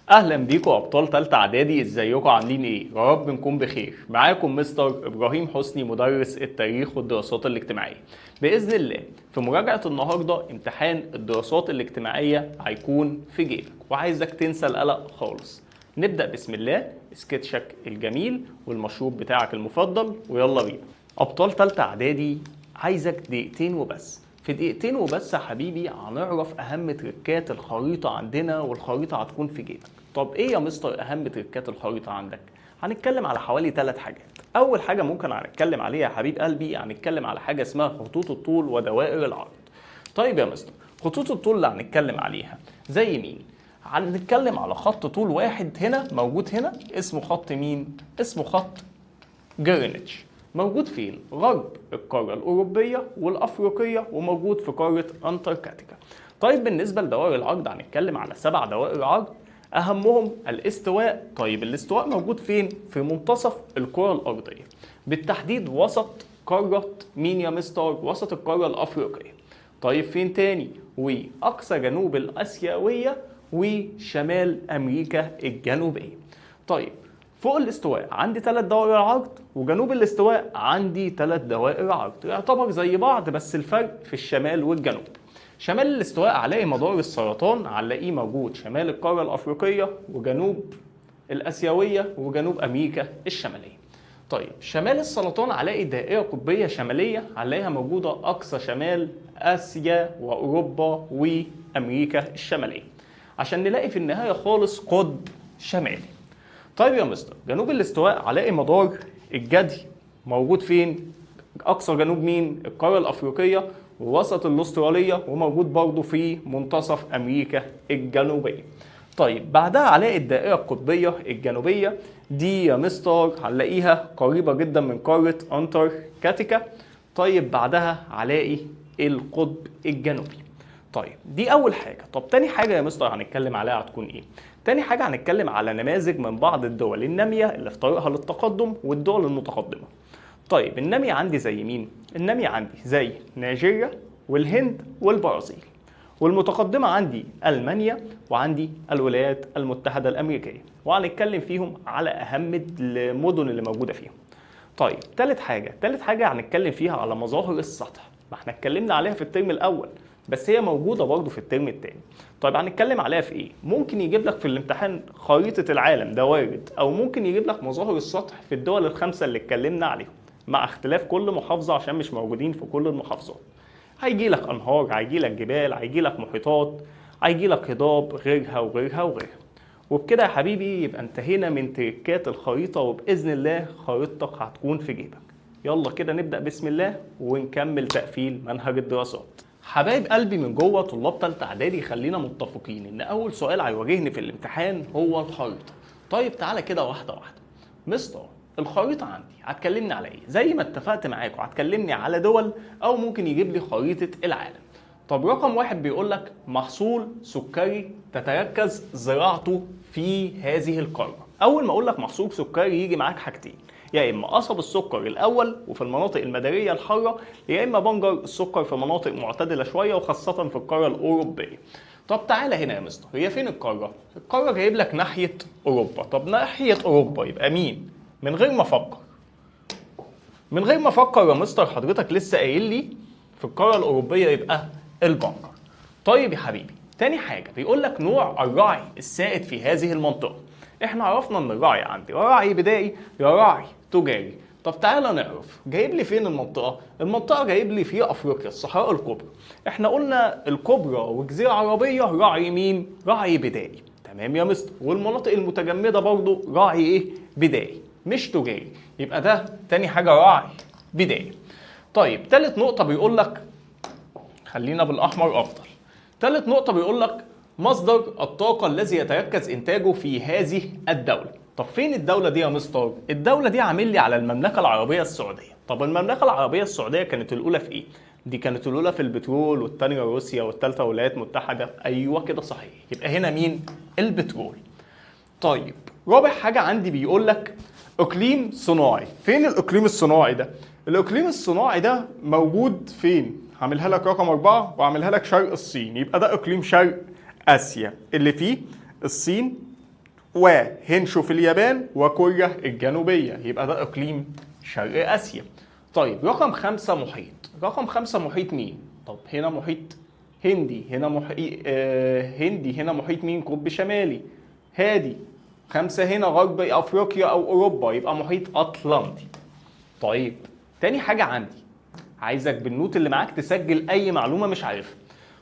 اهلا بيكم ابطال ثالثة اعدادي، ازيكم؟ عاملين ايه؟ يا رب نكون بخير. معاكم مستر ابراهيم حسني مدرس التاريخ والدراسات الاجتماعية. باذن الله في مراجعه النهارده امتحان الدراسات الاجتماعية هيكون في جيبك، وعايزك تنسى القلق خالص. نبدا بسم الله، سكتشك الجميل والمشروب بتاعك المفضل، ويلا بينا. ابطال ثالثة اعدادي، عايزك دقيقتين وبس. في دقيقتين وبس يا حبيبي هنعرف اهم تركات الخريطة عندنا، والخريطه هتكون في جيبك. طب ايه يا مستر اهم تركات الخريطة عندك؟ هنتكلم على حوالي 3 حاجات. اول حاجة ممكن هنتكلم عليها يا حبيب قلبي، هنتكلم على حاجة اسمها خطوط الطول ودوائر العرض. طيب يا مستر، خطوط الطول اللي هنتكلم عليها زي مين؟ هنتكلم على خط طول واحد هنا موجود هنا، اسمه خط مين؟ اسمه خط جرينتش. موجود فين؟ غرب القارة الأوروبية والأفريقية، وموجود في قارة أنتاركتيكا. طيب بالنسبة لدوائر العرض هنتكلم على 7 دوائر عرض، أهمهم الاستواء. طيب الاستواء موجود فين؟ في منتصف الكرة الأرضية، بالتحديد وسط قارة مين يا مستر؟ وسط القارة الأفريقية. طيب فين تاني؟ وأقصى جنوب الآسيوية وشمال أمريكا الجنوبية. طيب فوق الاستواء عندي 3 دوائر عرض، وجنوب الاستواء عندي 3 دوائر عرض، يعتبر زي بعض بس الفرق في الشمال والجنوب. شمال الاستواء هلاقي مدار السرطان، هنلاقيه موجود شمال القارة الأفريقية وجنوب الآسيوية وجنوب أمريكا الشمالية. طيب شمال السرطان هلاقي دائرة قطبية شمالية، هنلاقيها موجودة أقصى شمال آسيا وأوروبا وأمريكا الشمالية، عشان نلاقي في النهاية خالص قطب شمالي. طيب يا مستر، جنوب الاستواء هلاقي مدار الجدي موجود فين؟ اقصى جنوب مين؟ القارة الافريقية ووسط الاسترالية، وموجود برضه في منتصف امريكا الجنوبية. طيب بعدها هلاقي الدائرة القطبيه الجنوبية، دي يا مستر هنلاقيها قريبه جدا من قارة انتاركتيكا. طيب بعدها هلاقي القطب الجنوبي. طيب دي اول حاجة. طب تاني حاجة يا مستر هنتكلم عليها هتكون ايه؟ تاني حاجة هنتكلم على نماذج من بعض الدول النامية اللي في طريقها للتقدم والدول المتقدمة. طيب النامية عندي زي مين؟ النامية عندي زي نيجيريا والهند والبرازيل. والمتقدمه عندي المانيا وعندي الولايات المتحدة الامريكية، وهنتكلم فيهم على اهم المدن اللي موجودة فيهم. طيب تالت حاجة هنتكلم فيها على مظاهر السطح. ما احنا اتكلمنا عليها في الترم الاول، بس هي موجودة برضه في الترم الثاني. طيب هنتكلم عليها في ايه؟ ممكن يجيب لك في الامتحان خريطة العالم، ده وارد، او ممكن يجيب لك مظاهر السطح في الدول ال5 اللي اتكلمنا عليهم، مع اختلاف كل محافظة عشان مش موجودين في كل المحافظات. هيجي لك انهار، هيجي لك جبال، هيجي لك محيطات، هيجي لك هضاب، غيرها وغيرها وغيرها. وبكده يا حبيبي يبقى انتهينا من تريكات الخريطة، وباذن الله خريطتك هتكون في جيبك. يلا كده نبدأ بسم الله ونكمل تقفيل منهج الدراسات. حبايب قلبي من جوه طلاب ثالثة اعدادي، خلينا متفقين ان اول سؤال هيواجهني في الامتحان هو الخريطة. طيب تعالى كده واحدة واحدة. مستر الخريطة عندي هتكلمني على ايه؟ زي ما اتفقت معاكم هتكلمني على دول، او ممكن يجيب لي خريطة العالم. طب رقم 1 بيقول لك محصول سكري تتركز زراعته في هذه القارة. اول ما اقول لك محصول سكري يجي معاك حاجتين، يا اما قصب السكر الاول وفي المناطق المداريه الحارة، يا اما بنجر السكر في مناطق معتدلة شوية وخاصة في القارة الاوروبية. طب تعالى هنا يا مستر، هي فين القارة؟ القارة جايب لك ناحية اوروبا. طب ناحية اوروبا يبقى مين؟ من غير ما افكر، من غير ما افكر يا مستر حضرتك لسه قايل لي في القارة الاوروبية يبقى البنجر. طيب يا حبيبي، تاني حاجة بيقول لك نوع الرعي السائد في هذه المنطقة. احنا عرفنا ان الرعي عندي يا رعي بدائي يا رعي تجاري. طب تعالى نعرف جايب لي فين المنطقة؟ المنطقة جايب لي في افريقيا الصحراء الكبرى. احنا قلنا الكبرى وجزيرة عربية رعي مين؟ رعي بدائي. تمام يا مستر. والمناطق المتجمده برضو رعي ايه؟ بدائي مش تجاري. يبقى ده تاني حاجة رعي بدائي. طيب تالت نقطة بيقول لك، خلينا بالاحمر افضل. تالت نقطة بيقول لك مصدر الطاقة الذي يتركز إنتاجه في هذه الدولة. طب فين الدولة دي يا مستر؟ الدولة دي عامل لي على المملكة العربية السعودية. طب المملكة العربية السعودية كانت الأولى في إيه؟ دي كانت الأولى في البترول، والثانية روسيا، والثالثة الولايات المتحدة. أيوه كده صحيح. يبقى هنا مين؟ البترول. طيب رابع حاجة عندي بيقول لك إقليم صناعي. فين الإقليم الصناعي ده؟ الإقليم الصناعي ده موجود فين؟ هعملها لك رقم 4 وهعملها لك شرق الصين. يبقى ده إقليم شرق آسيا اللي فيه الصين وهنشو في اليابان وكوريا الجنوبية، يبقى ده إقليم شرق آسيا. طيب رقم 5 محيط. رقم 5 محيط مين؟ طب هنا محيط هندي، هنا محيط هندي، هنا محيط مين؟ قطب شمالي هادي. 5 هنا غرب أفريقيا أو أوروبا، يبقى محيط أطلنطي. طيب تاني حاجة عندي، عايزك بال note اللي معاك تسجل أي معلومة مش عارفها.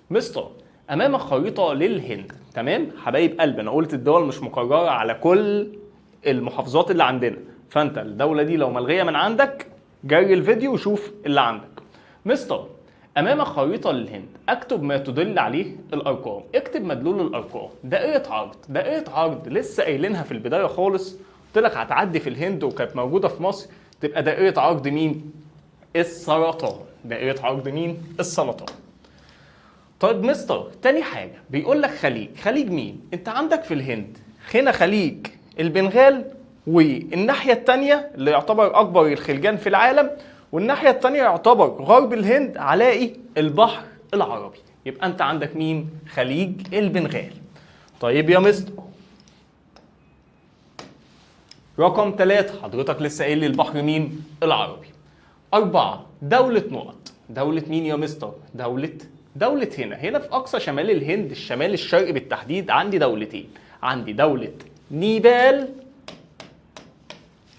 مستر أمامك خريطة للهند، تمام؟ حبايب قلبي أنا قلت الدول مش مكررة على كل المحافظات اللي عندنا، فأنت الدولة دي لو ملغية من عندك جري الفيديو وشوف اللي عندك. مستر أمامك خريطة للهند، أكتب ما تدل عليه الأرقام. اكتب مدلول الأرقام. دائرة عرض، دائرة عرض لسه قايلينها في البداية خالص، قلت لك هتعدي في الهند وكانت موجودة في مصر، تبقى دائرة عرض مين؟ السرطان. دائرة عرض مين؟ السرطان. طيب مستر تاني حاجة بيقول لك خليج، خليج مين؟ انت عندك في الهند هنا خليج البنغال، والناحية التانية اللي يعتبر أكبر الخلجان في العالم، والناحية التانية يعتبر غرب الهند على البحر العربي، يبقى انت عندك مين؟ خليج البنغال. طيب يا مستر رقم 3 حضرتك لسه قايل لي البحر مين؟ العربي. 4 دولة نقط. دولة مين يا مستر؟ دولة هنا في أقصى شمال الهند، الشمال الشرقي بالتحديد، عندي دولتين. عندي دولة نيبال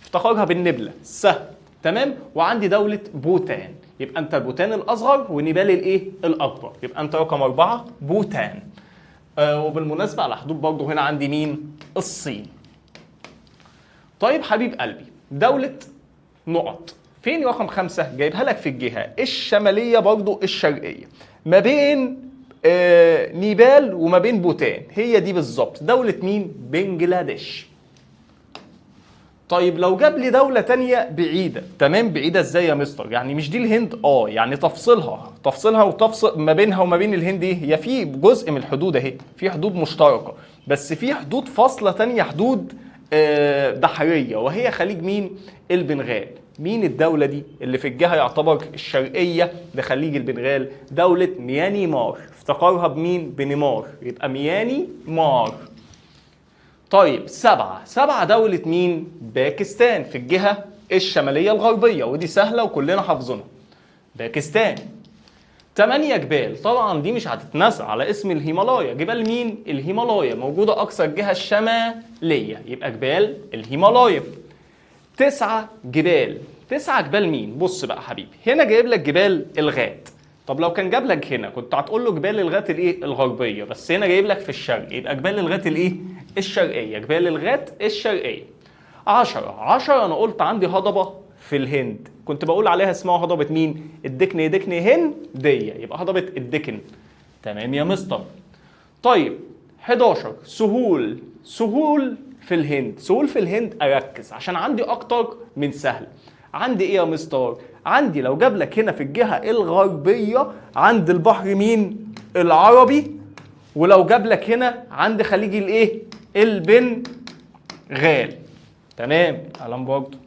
افتخرها بالنبلة سهل، تمام، وعندي دولة بوتان، يبقى أنت بوتان الأصغر ونيبال الإيه؟ الأكبر، يبقى أنت رقم 4 بوتان. وبالمناسبة على حدود برضه هنا عندي مين؟ الصين. طيب حبيب قلبي دولة نقط فين رقم 5؟ جايبها لك في الجهة الشمالية برضو الشرقية ما بين نيبال وما بين بوتان، هي دي بالظبط دولة مين؟ بنجلاديش. طيب لو جاب لي دولة تانية بعيدة، تمام، بعيدة ازاي يا مستر؟ يعني مش دي الهند؟ يعني تفصلها وتفصل ما بينها وما بين الهند ايه؟ هي في جزء من الحدود اهي، في حدود مشتركة، بس في حدود فاصلة تانية، حدود بحرية، وهي خليج مين؟ البنغال. مين الدولة دي اللي في الجهة يعتبر الشرقية لخليج البنغال؟ دولة ميانمار، افتقرها بمين؟ بنيمار، يبقى ميانمار. طيب 7 دولة مين؟ باكستان في الجهة الشمالية الغربية، ودي سهلة وكلنا حافظينها، باكستان. 8 جبال، طبعا دي مش هتتنسى، على اسم الهيمالايا، جبال مين؟ الهيمالايا، موجودة أقصى الجهة الشمالية، يبقى جبال الهيمالايا. 9 جبال، 9 جبال مين؟ بص بقى حبيبي، هنا جايب لك جبال الغات. طب لو كان جاب لك هنا كنت هتقول له جبال الغات الايه؟ الغربية، بس هنا جايب لك في الشرق، يبقى جبال الغات الايه؟ الشرقية، جبال الغات الشرقية. 10 انا قلت عندي هضبة في الهند، كنت بقول عليها اسمها هضبة مين؟ الدكن، دكن هندية، يبقى هضبة الدكن. تمام يا مستر. طيب 11 سهول، سهول في الهند، سهول في الهند اركز عشان عندي اكتر من سهل. عندي ايه يا مستر؟ عندي لو جاب لك هنا في الجهة الغربية عند البحر مين؟ العربي، ولو جاب لك هنا عند خليج الايه؟ البنغال. تمام، قلم برضه.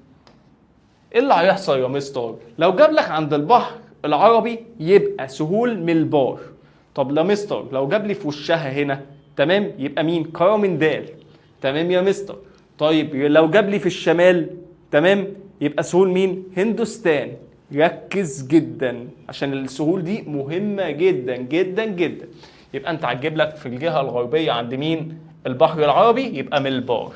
ايه اللي هيحصل يا مستر؟ لو جاب لك عند البحر العربي يبقى سهول ملبار. طب لا مستر، لو جاب لي في وشها هنا، تمام، يبقى مين؟ كرامندال. تمام يا مستر. طيب لو جاب لي في الشمال، تمام، يبقى سهول مين؟ هندوستان. ركز جدا عشان السهول دي مهمة جدا جدا جدا. يبقى انت هتجيب لك في الجهة الغربية عند مين؟ البحر العربي، يبقى ملبار.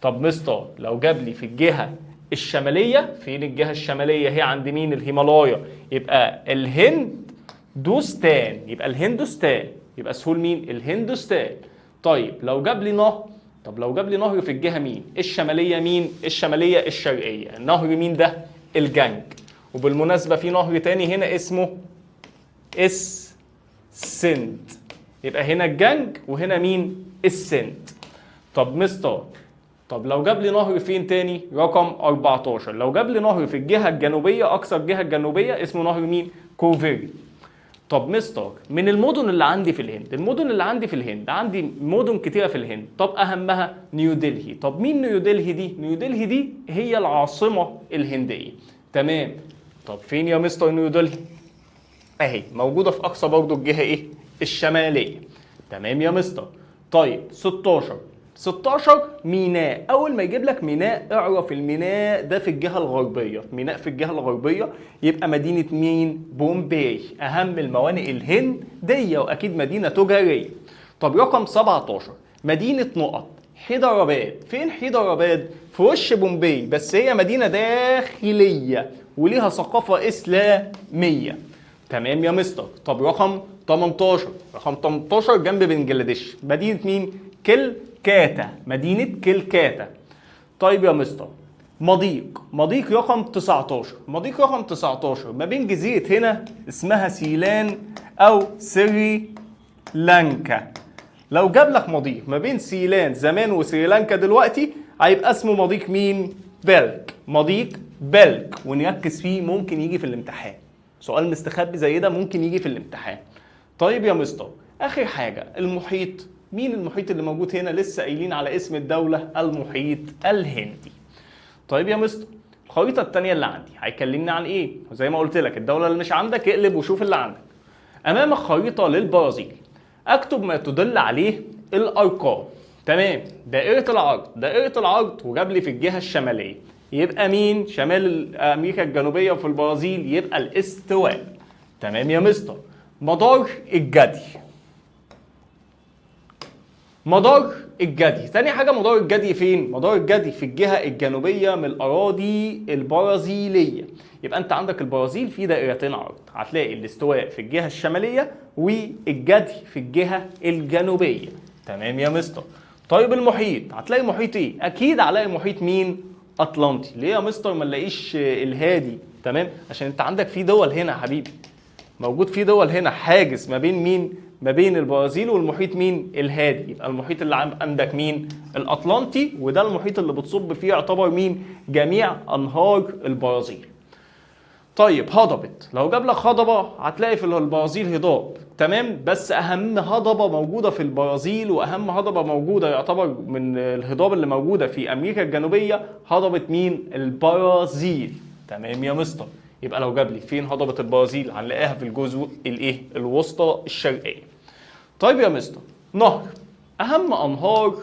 طب مستر لو جاب لي في الجهة الشمالية، فين الجهة الشمالية؟ هي عند مين؟ الهيمالايا، يبقى الهندوستان، يبقى الهندوستان، يبقى سهول مين؟ الهندوستان. طيب لو جاب لي نهر، طب لو جاب لي نهر في الجهة مين؟ الشمالية مين؟ الشمالية الشرقية، نهر مين ده؟ الجنج. وبالمناسبة في نهر تاني هنا اسمه السند، يبقى هنا الجنج وهنا مين؟ السند. طب مستر، طب لو جاب لي نهر فين تاني؟ رقم 14، لو جاب لي نهر في الجهة الجنوبية، أقصى الجهة الجنوبية، اسمه نهر مين؟ كوفيري. طب مستر من المدن اللي عندي في الهند، المدن اللي عندي في الهند، عندي مدن كتيرة في الهند، طب أهمها نيودلهي. طب مين نيودلهي دي؟ نيودلهي دي هي العاصمة الهندية. تمام. طب فين يا مستر نيودلهي؟ أهي موجودة في أقصى برضو الجهة إيه؟ الشمالية. تمام يا مستر. طيب 16، 16 ميناء. اول ما يجيب لك ميناء اعرف الميناء ده في الجهة الغربية، ميناء في الجهة الغربية يبقى مدينة مين؟ بومباي، اهم الموانئ الهندية واكيد مدينة تجارية. طب رقم 17 مدينة نقط حيدراباد. فين حيدراباد؟ في وش بومباي، بس هي مدينة داخلية وليها ثقافة اسلامية. تمام يا مستر. طب رقم 18، رقم 18 جنب بنجلاديش، مدينة مين؟ كلكاتا، مدينة كلكاتا. طيب يا مستر مضيق، مضيق رقم 19، مضيق رقم 19 ما بين جزيرة هنا اسمها سيلان أو سريلانكا. لو جاب لك مضيق ما بين سيلان زمان وسريلانكا دلوقتي هيبقى اسمه مضيق مين؟ بالك، مضيق بالك. ونركز فيه، ممكن يجي في الامتحان، سؤال مستخبي زي ده ممكن يجي في الامتحان. طيب يا مستر اخر حاجة المحيط. مين المحيط اللي موجود هنا؟ لسه قايلين على اسم الدولة، المحيط الهندي. طيب يا مستر الخريطة الثانية اللي عندي هيكلمني عن ايه؟ وزي ما قلت لك الدولة اللي مش عندك اقلب وشوف اللي عندك. امامك خريطة للبرازيل، اكتب ما تدل عليه الارقام. تمام. دائرة العرض، دائرة العرض وجاب لي في الجهة الشمالية، يبقى مين؟ شمال امريكا الجنوبية وفي البرازيل يبقى الاستواء. تمام يا مستر. مدار الجدي، مدار الجدي. تاني حاجة مدار الجدي فين؟ مدار الجدي في الجهة الجنوبية من الأراضي البرازيلية. يبقى أنت عندك البرازيل في دائرتين عرض، هتلاقي الاستواء في الجهة الشمالية والجدي في الجهة الجنوبية. تمام يا مستر. طيب المحيط، هتلاقي محيط إيه؟ أكيد هلاقي محيط مين؟ أطلنطي. ليه يا مستر ما نلاقيش الهادي؟ تمام، عشان أنت عندك في دول هنا يا حبيبي، موجود في دول هنا حاجز ما بين مين؟ ما بين البرازيل والمحيط مين؟ الهادي. يبقى المحيط اللي عندك مين؟ الأطلنطي، وده المحيط اللي بتصب فيه يعتبر مين؟ جميع أنهار البرازيل. طيب هضبة، لو جاب لك هضبة هتلاقي في البرازيل هضاب. تمام، بس أهم هضبة موجودة في البرازيل وأهم هضبة موجودة يعتبر من الهضاب اللي موجودة في أمريكا الجنوبية هضبة مين؟ البرازيل. تمام يا مستر. يبقى لو جاب لي فين هضبة البرازيل هنلاقيها في الجزء الايه؟ الوسطى الشرقية. طيب يا مستر نهر، أهم أنهار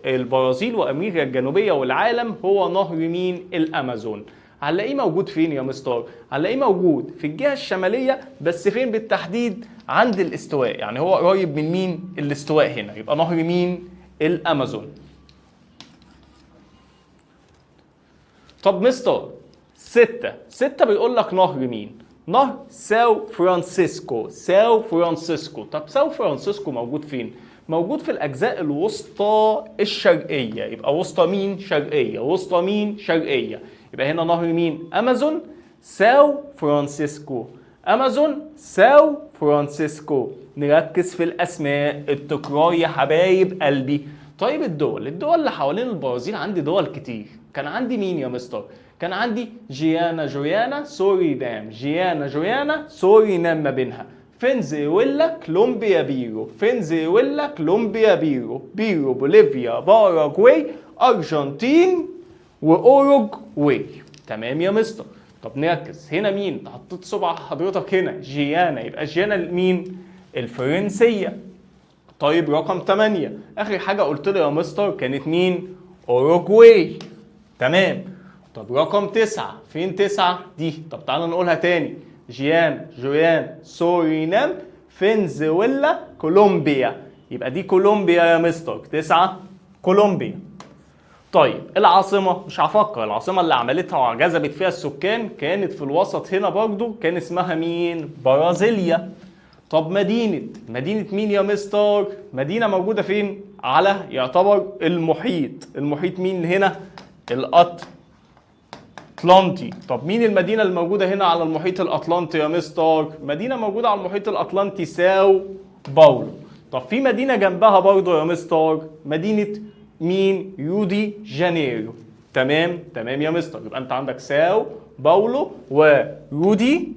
البرازيل وأمريكا الجنوبية والعالم هو نهر مين؟ الأمازون. هنلاقيه موجود فين يا مستر؟ هنلاقيه موجود في الجهة الشمالية، بس فين بالتحديد؟ عند الاستواء، يعني هو قريب من مين؟ الاستواء هنا، يبقى نهر مين؟ الأمازون. طب مستر 6 بيقول لك نهر مين؟ نهر ساو فرانسيسكو. ساو فرانسيسكو. طب ساو فرانسيسكو موجود فين؟ موجود في الأجزاء الوسطى الشرقية. يبقى وسطى مين؟ شرقية. وسطى مين؟ شرقية. يبقى هنا نهر مين؟ أمازون، ساو فرانسيسكو. أمازون، ساو فرانسيسكو. نركز في الأسماء، التكرار يا حبايب قلبي. طيب الدول، الدول اللي حوالين البرازيل عندي دول كتير. كان عندي مين يا مستر؟ كان عندي جيانا، جويانا، سورينام. جيانا، جويانا، سورينام ما بينها. فنزويلا، كولومبيا، بيرو. فنزويلا، كولومبيا، بيرو. بيرو، بوليفيا، باراجواي، أرجنتين، وأوروجواي. تمام يا مستر. طب نركز هنا مين؟ حطيت صبع حضرتك هنا جيانا، يبقى جيانا مين؟ الفرنسية. طيب رقم 8 آخر حاجة قلت له يا مستر كانت مين؟ أوروجواي. تمام. طب رقم 9 فين 9 دي؟ طب تعالى نقولها تاني، جيان، جويان، سورينام، فنزويلا، كولومبيا. يبقى دي كولومبيا يا مستر، 9 كولومبيا. طيب العاصمة، مش هفكر، العاصمة اللي عملتها وجذبت فيها السكان كانت في الوسط هنا برضو، كان اسمها مين؟ برازيليا. طب مدينة مين يا مستر؟ مدينة موجودة فين؟ على يعتبر المحيط. المحيط مين هنا؟ الأطلنطي. طب مين المدينة الموجودة هنا على المحيط الأطلنطي يا مستر؟ مدينة موجودة على المحيط الأطلنطي ساو باولو. طب في مدينة جنبها برضو يا مستر، مدينة مين؟ ريو دي جانيرو. تمام تمام يا مستر. يبقى انت عندك ساو باولو وريو دي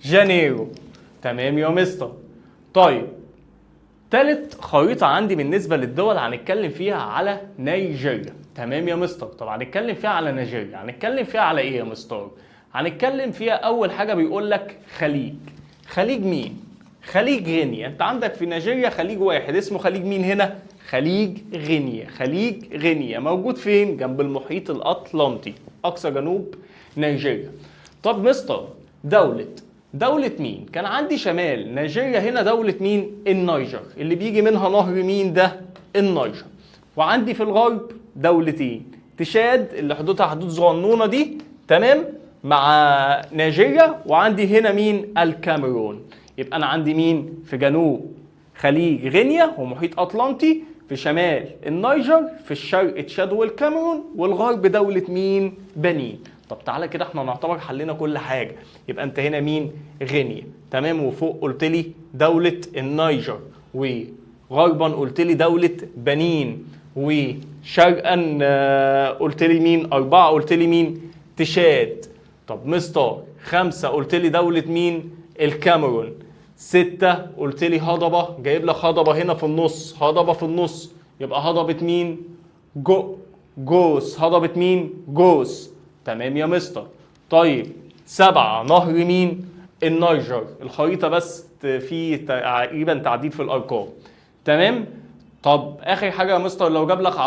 جانيرو. تمام يا مستر. طيب تالت خريطة عندي بالنسبة للدول هنتكلم فيها على نيجيريا. تمام يا مستر. طب هنتكلم فيها على نيجيريا، هنتكلم فيها على ايه يا مستر؟ هنتكلم فيها اول حاجة بيقول لك خليج. خليج مين؟ خليج غينيا. انت عندك في نيجيريا خليج واحد اسمه خليج مين هنا؟ خليج غينيا. خليج غينيا موجود فين؟ جنب المحيط الأطلنطي، أقصى جنوب نيجيريا. طب مستر دولة مين؟ كان عندي شمال نيجيريا هنا دولة مين؟ النيجر، اللي بيجي منها نهر مين ده؟ النيجر. وعندي في الغرب دولتين، تشاد اللي حدودها حدود صغنونة دي، تمام، مع نيجيريا، وعندي هنا مين؟ الكاميرون. يبقى أنا عندي مين؟ في جنوب خليج غينيا ومحيط أطلنطي، في شمال النيجر، في الشرق تشاد والكاميرون، والغرب دولة مين؟ بنين. طب تعالى كده احنا نعتبر حلينا كل حاجة. يبقى انت هنا مين؟ غينيا، تمام، وفوق قلت لي دولة النيجر، وغربا قلت لي دولة بنين، وشرقا قلت لي مين؟ 4 قلت لي مين؟ تشاد. طب مستر 5 قلت لي دولة مين؟ الكاميرون. 6 قلت لي هضبة، جايب لك هضبة هنا في النص، هضبة في النص، يبقى هضبة مين؟ جوس. هضبة مين؟ جوس. تمام يا مستر. طيب 7 نهر مين؟ النيجر. الخريطة بس في تقريبا تعديل في الأرقام. تمام. طب آخر حاجة يا مستر، لو جاب لك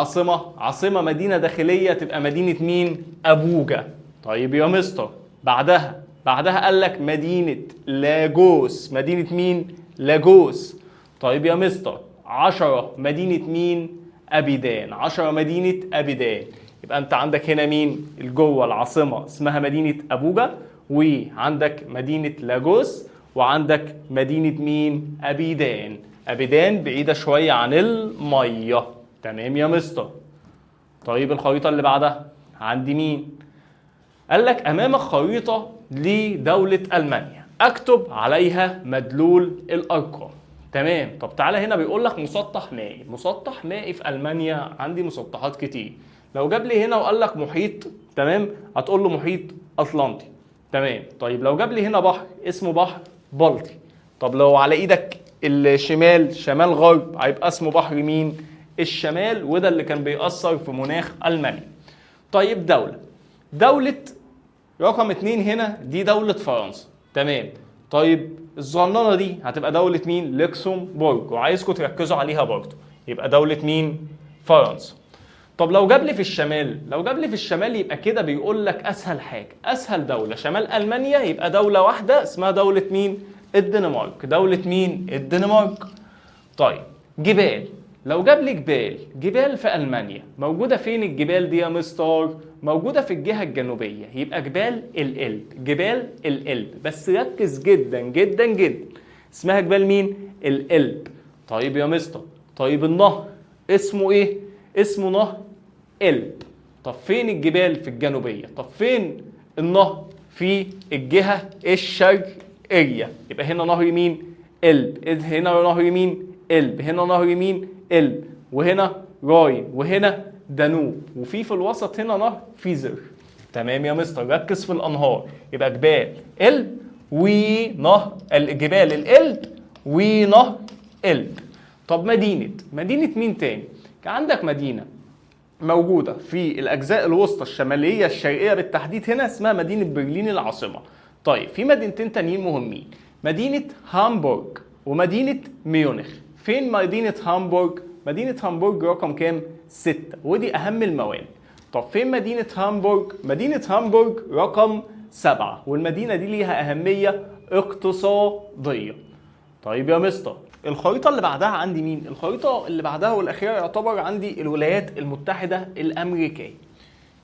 عاصمة مدينة داخلية تبقى مدينة مين؟ أبوجا. طيب يا مستر بعدها قال لك مدينة لاجوس. مدينة مين؟ لاجوس. طيب يا مستر 10 مدينة مين؟ أبيدان. 10 مدينة أبيدان. يبقى انت عندك هنا مين؟ الجوه العاصمة اسمها مدينة أبوجا، وعندك مدينة لاجوس، وعندك مدينة مين؟ أبيدان. أبيدان بعيدة شوية عن المية. تمام يا مستر. طيب الخريطة اللي بعدها عندي مين؟ قال لك أمامك خريطة لدولة ألمانيا، أكتب عليها مدلول الأرقام. تمام. طب تعالى هنا بيقول لك مسطح مائي. مسطح مائي في ألمانيا عندي مسطحات كتير. لو جاب لي هنا وقال لك محيط، تمام، هتقول له محيط أطلنطي. تمام. طيب لو جاب لي هنا بحر اسمه بحر بلطي. طب لو على ايدك الشمال، شمال غرب، هيبقى اسمه بحر مين؟ الشمال، وده اللي كان بيأثر في مناخ ألمانيا. طيب دولة رقم 2 هنا دي دولة فرنسا. تمام. طيب الصغننة دي هتبقى دولة مين؟ لوكسمبورج، وعايزكم تركزوا عليها برضه. يبقى دولة مين؟ فرنسا. طب لو جاب لي في الشمال، لو جاب لي في الشمال يبقى كده بيقول لك اسهل حاجة، اسهل دولة شمال المانيا يبقى دولة واحدة اسمها دولة مين؟ الدنمارك. دولة مين؟ الدنمارك. طيب جبال، لو جاب لي جبال، جبال في المانيا موجودة فين الجبال دي يا مستر؟ موجودة في الجهة الجنوبية، يبقى جبال الألب. جبال الألب، بس ركز جدا جدا جدا، اسمها جبال مين؟ الألب. طيب يا مستر، طيب النهر اسمه ايه؟ اسمه نهر إلب. طب فين الجبال؟ في الجنوبية. طب فين النهر؟ في الجهة الشرقية. يبقى هنا نهر مين؟ إلب. هنا نهر مين؟ إلب. هنا نهر مين؟ إلب. وهنا راين، وهنا دانوب، وفي الوسط هنا نهر فيزر. تمام يا مستر، ركز في الأنهار. يبقى جبال إلب ونهر الجبال الإلب ونهر إلب. طب مدينة مين تاني؟ كان عندك مدينة موجودة في الأجزاء الوسطى الشمالية الشرقية بالتحديد هنا اسمها مدينة برلين العاصمة. طيب في مدينتين تانيين مهمين، مدينة هامبورغ ومدينة ميونخ. فين مدينة هامبورغ؟ مدينة هامبورغ رقم كام؟ 6، ودي أهم الموانئ. طب فين مدينة هامبورغ؟ مدينة هامبورغ رقم 7، والمدينة دي ليها أهمية اقتصادية. طيب يا مستر، الخريطة اللي بعدها عندي مين؟ الخريطة اللي بعدها والأخيرة يعتبر عندي الولايات المتحدة الأمريكية.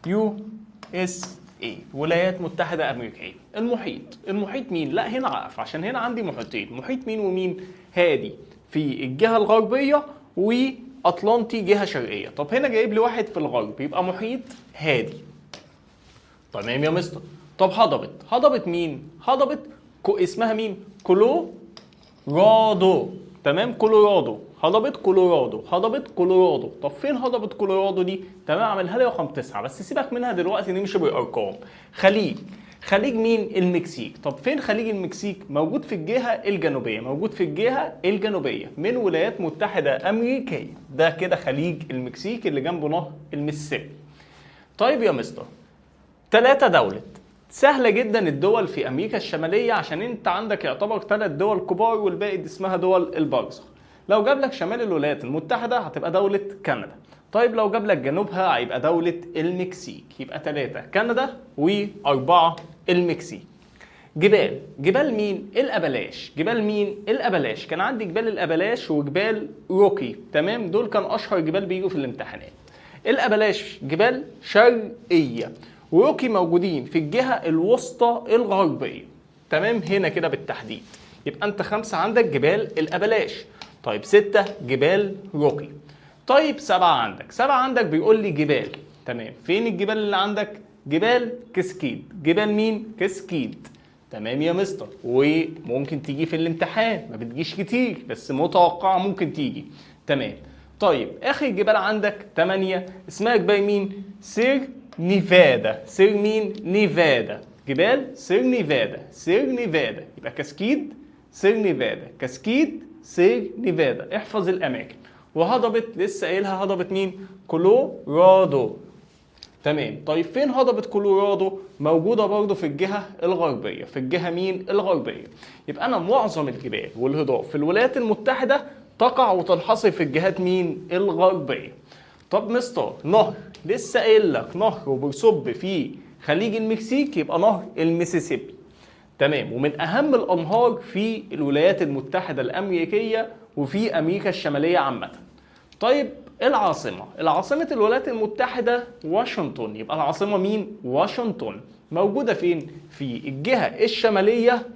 USA، ولايات متحدة أمريكية. المحيط، المحيط مين؟ لا هنا عقف، عشان هنا عندي محيطين، محيط مين ومين؟ هادي في الجهة الغربية وأطلنطي جهة شرقية. طب هنا جايب لي واحد في الغرب، يبقى محيط هادي. تمام يا مستر. طب هضبة مين؟ هضبة اسمها مين؟ كولورادو. تمام، كولورادو، هضبة كولورادو، هضبة كولورادو. طب فين هضبة كولورادو دي؟ تمام، اعملها لي رقم 9، بس سيبك منها دلوقتي، نمشي بالارقام. خليج مين؟ المكسيك. طب فين خليج المكسيك؟ موجود في الجهة الجنوبية، موجود في الجهة الجنوبية من ولايات متحدة أمريكية. ده كده خليج المكسيك اللي جنبه نهر المسيسيبي. طيب يا مستر، 3 دولة سهلة جدا الدول في أمريكا الشمالية، عشان أنت عندك يعتبر 3 دول كبار والباقي دي اسمها دول البرزخ. لو جاب لك شمال الولايات المتحدة هتبقى دولة كندا. طيب لو جاب لك جنوبها هيبقى دولة المكسيك. يبقى 3 كندا و4 المكسيك. جبال، جبال مين؟ الأبلاش. جبال مين؟ الأبلاش. كان عندي جبال الأبلاش وجبال روكي، تمام؟ دول كان أشهر جبال بيجوا في الامتحانات. الأبلاش جبال شرقية، وروكي موجودين في الجهة الوسطى الغربية، تمام؟ هنا كده بالتحديد. يبقى أنت 5 عندك جبال الأبلاش. طيب 6 جبال روكي. طيب 7 عندك، 7 عندك بيقول لي جبال، تمام؟ فين الجبال اللي عندك؟ جبال كسكيد. جبال مين؟ كسكيد، تمام يا مستر. وممكن تيجي في الامتحان، ما بتجيش كتير بس متوقعة ممكن تيجي، تمام. طيب اخر جبال عندك 8 اسمها جبال مين؟ سير نيفادا. سير مين؟ نيفادا. جبال سير نيفادا، سير نيفادا. يبقى كاسكيد، سير نيفادا، كاسكيد، سير نيفادا. احفظ الاماكن. وهضبة لسه قايلها، هضبة مين؟ كولورادو، تمام. طيب فين هضبة كولورادو؟ موجودة برضو في الجهة الغربية. في الجهة مين؟ الغربية. يبقى أنا معظم الجبال والهضاب في الولايات المتحدة تقع وتنحصر في الجهات مين؟ الغربية. طب مستر نهر، لسه قايل لك نهر وبيصب في خليج المكسيك، يبقى نهر المسيسيبي، تمام. ومن أهم الأنهار في الولايات المتحدة الأمريكية وفي أمريكا الشمالية عامة. طيب العاصمة، العاصمة الولايات المتحدة واشنطن. يبقى العاصمة مين؟ واشنطن. موجودة فين؟ في الجهة الشمالية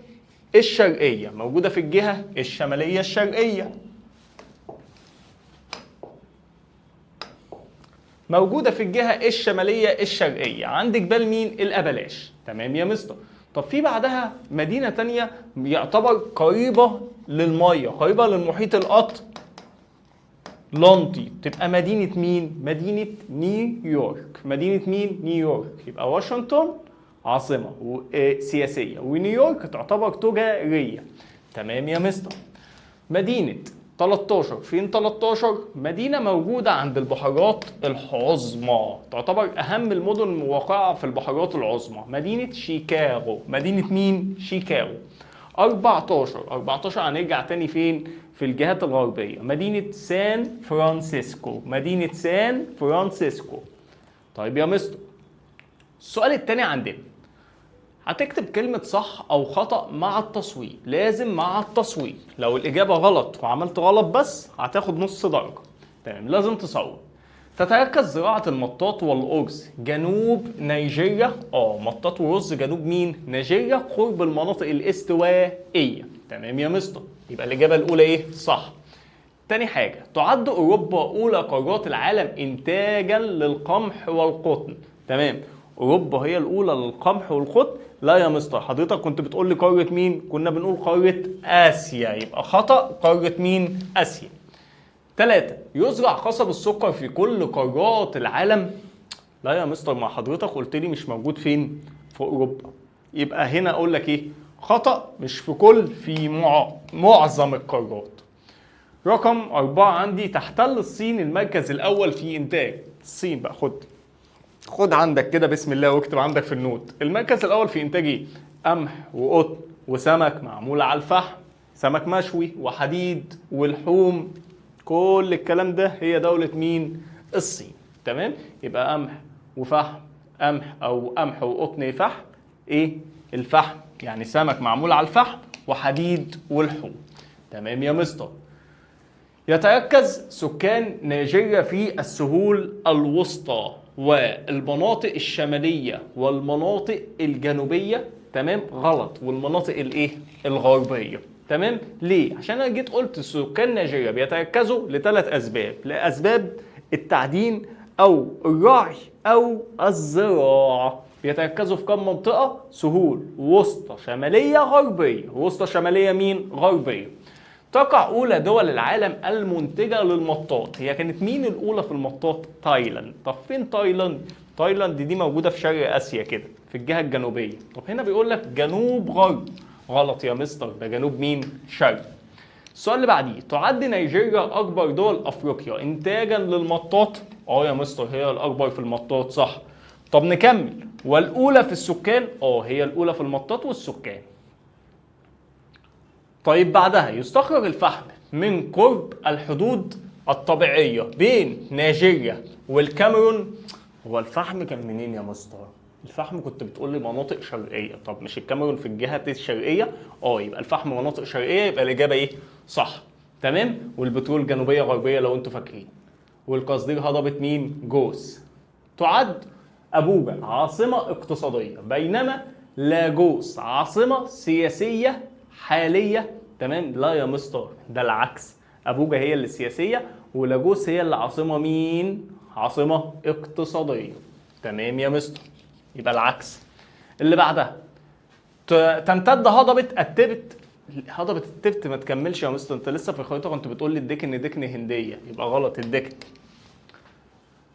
الشرقية. موجودة في الجهة الشمالية الشرقية. موجودة في الجهة الشمالية الشرقية. عند جبال مين؟ الأبلاش، تمام يا مستر. طب في بعدها مدينة تانية يعتبر قريبة للمية، قريبة للمحيط الأطلنطي، تبقى مدينة مين؟ مدينة نيويورك. مدينة مين؟ نيويورك. يبقى واشنطن عاصمة سياسية، ونيويورك تعتبر تجارية، تمام يا مستر. مدينة 13، فين 13؟ مدينة موجودة عند البحيرات العظمى، تعتبر أهم المدن الواقعة في البحيرات العظمى، مدينة شيكاغو. مدينة مين؟ شيكاغو. 14 هنرجع تاني فين؟ في الجهات الغربية، مدينة سان فرانسيسكو. مدينة سان فرانسيسكو. طيب يا مستر السؤال التاني عندنا هتكتب كلمة صح أو خطأ مع التصويب، لازم مع التصويب. لو الإجابة غلط وعملت غلط بس هتاخد نص درجة، تمام؟ لازم تصوب. تتركز زراعة المطاط والأرز جنوب نيجيريا. مطاط ورز جنوب مين؟ نيجيريا، قرب المناطق الاستوائية، تمام يا مستر. يبقى الإجابة الأولى إيه؟ صح. تاني حاجة، تعد أوروبا أولى قارات العالم إنتاجا للقمح والقطن، تمام. أوروبا هي الأولى للقمح والقطن؟ لا يا مستر، حضرتك كنت بتقول لي قارة مين؟ كنا بنقول قارة آسيا، يبقى خطأ، قارة مين؟ آسيا. 3 يزرع قصب السكر في كل قارات العالم؟ لا يا مستر، ما حضرتك قلت لي مش موجود فين؟ في أوروبا. يبقى هنا أقول لك إيه؟ خطأ، مش في كل، في معظم القارات. رقم 4 عندي، تحتل الصين المركز الأول في إنتاج. الصين بقى، خد عندك كده بسم الله واكتب عندك في النوت، المركز الأول في إنتاج إيه؟ قمح وقطن وسمك معمول على الفحم، سمك مشوي وحديد ولحوم، كل الكلام ده هي دولة مين؟ الصين، تمام؟ يبقى قمح وفحم، قمح أو قمح وقطن فحم، إيه؟ الفحم يعني سمك معمول على الفحم وحديد ولحوم، تمام يا مستر. يتركز سكان نيجيريا في السهول الوسطى والمناطق الشمالية والمناطق الجنوبية، تمام؟ غلط، والمناطق الايه؟ الغربية، تمام؟ ليه؟ عشان انا جيت قلت سكان نيجيريا بيتركزوا لثلاث اسباب، لاسباب التعدين او الرعي او الزراعة. بيتركزوا في كم منطقة؟ سهول وسطى شمالية غربية. وسطى شمالية مين؟ غربية. تقع أولى دول العالم المنتجة للمطاط. هي كانت مين الأولى في المطاط؟ تايلاند. طب فين تايلاند؟ تايلاند دي موجودة في شرق آسيا كده، في الجهة الجنوبية. طب هنا بيقول لك جنوب غرب، غلط يا مستر، ده جنوب مين؟ شرق. السؤال اللي بعديه، تعد نيجيريا أكبر دول أفريقيا إنتاجا للمطاط؟ يا مستر هي الأكبر في المطاط، صح. طب نكمل، والأولى في السكان؟ هي الأولى في المطاط والسكان. طيب بعدها، يستخرج الفحم من قرب الحدود الطبيعية بين نيجيريا والكاميرون. هو الفحم كان منين يا مستر؟ الفحم كنت بتقول لي مناطق شرقية، طب مش الكاميرون في الجهة الشرقية؟ يبقى الفحم مناطق شرقية، يبقى الإجابة إيه؟ صح. تمام؟ والبترول جنوبية غربية لو أنتوا فاكرين. والقصدير هضبة مين؟ جوز. تعد أبوجا عاصمة اقتصادية بينما لاجوس عاصمة سياسية حالية. تمام؟ لا يا مستر، ده العكس، أبوجا هي اللي سياسية ولاجوس هي اللي عاصمة مين؟ عاصمة اقتصادية. تمام يا مستر، يبقى العكس. اللي بعدها تمتد هضبة التبت. هضبة التبت ما تكملش يا مستر، انت لسه في الخريطة كنت بتقول لي الدكن دكن هندية، يبقى غلط الدكن.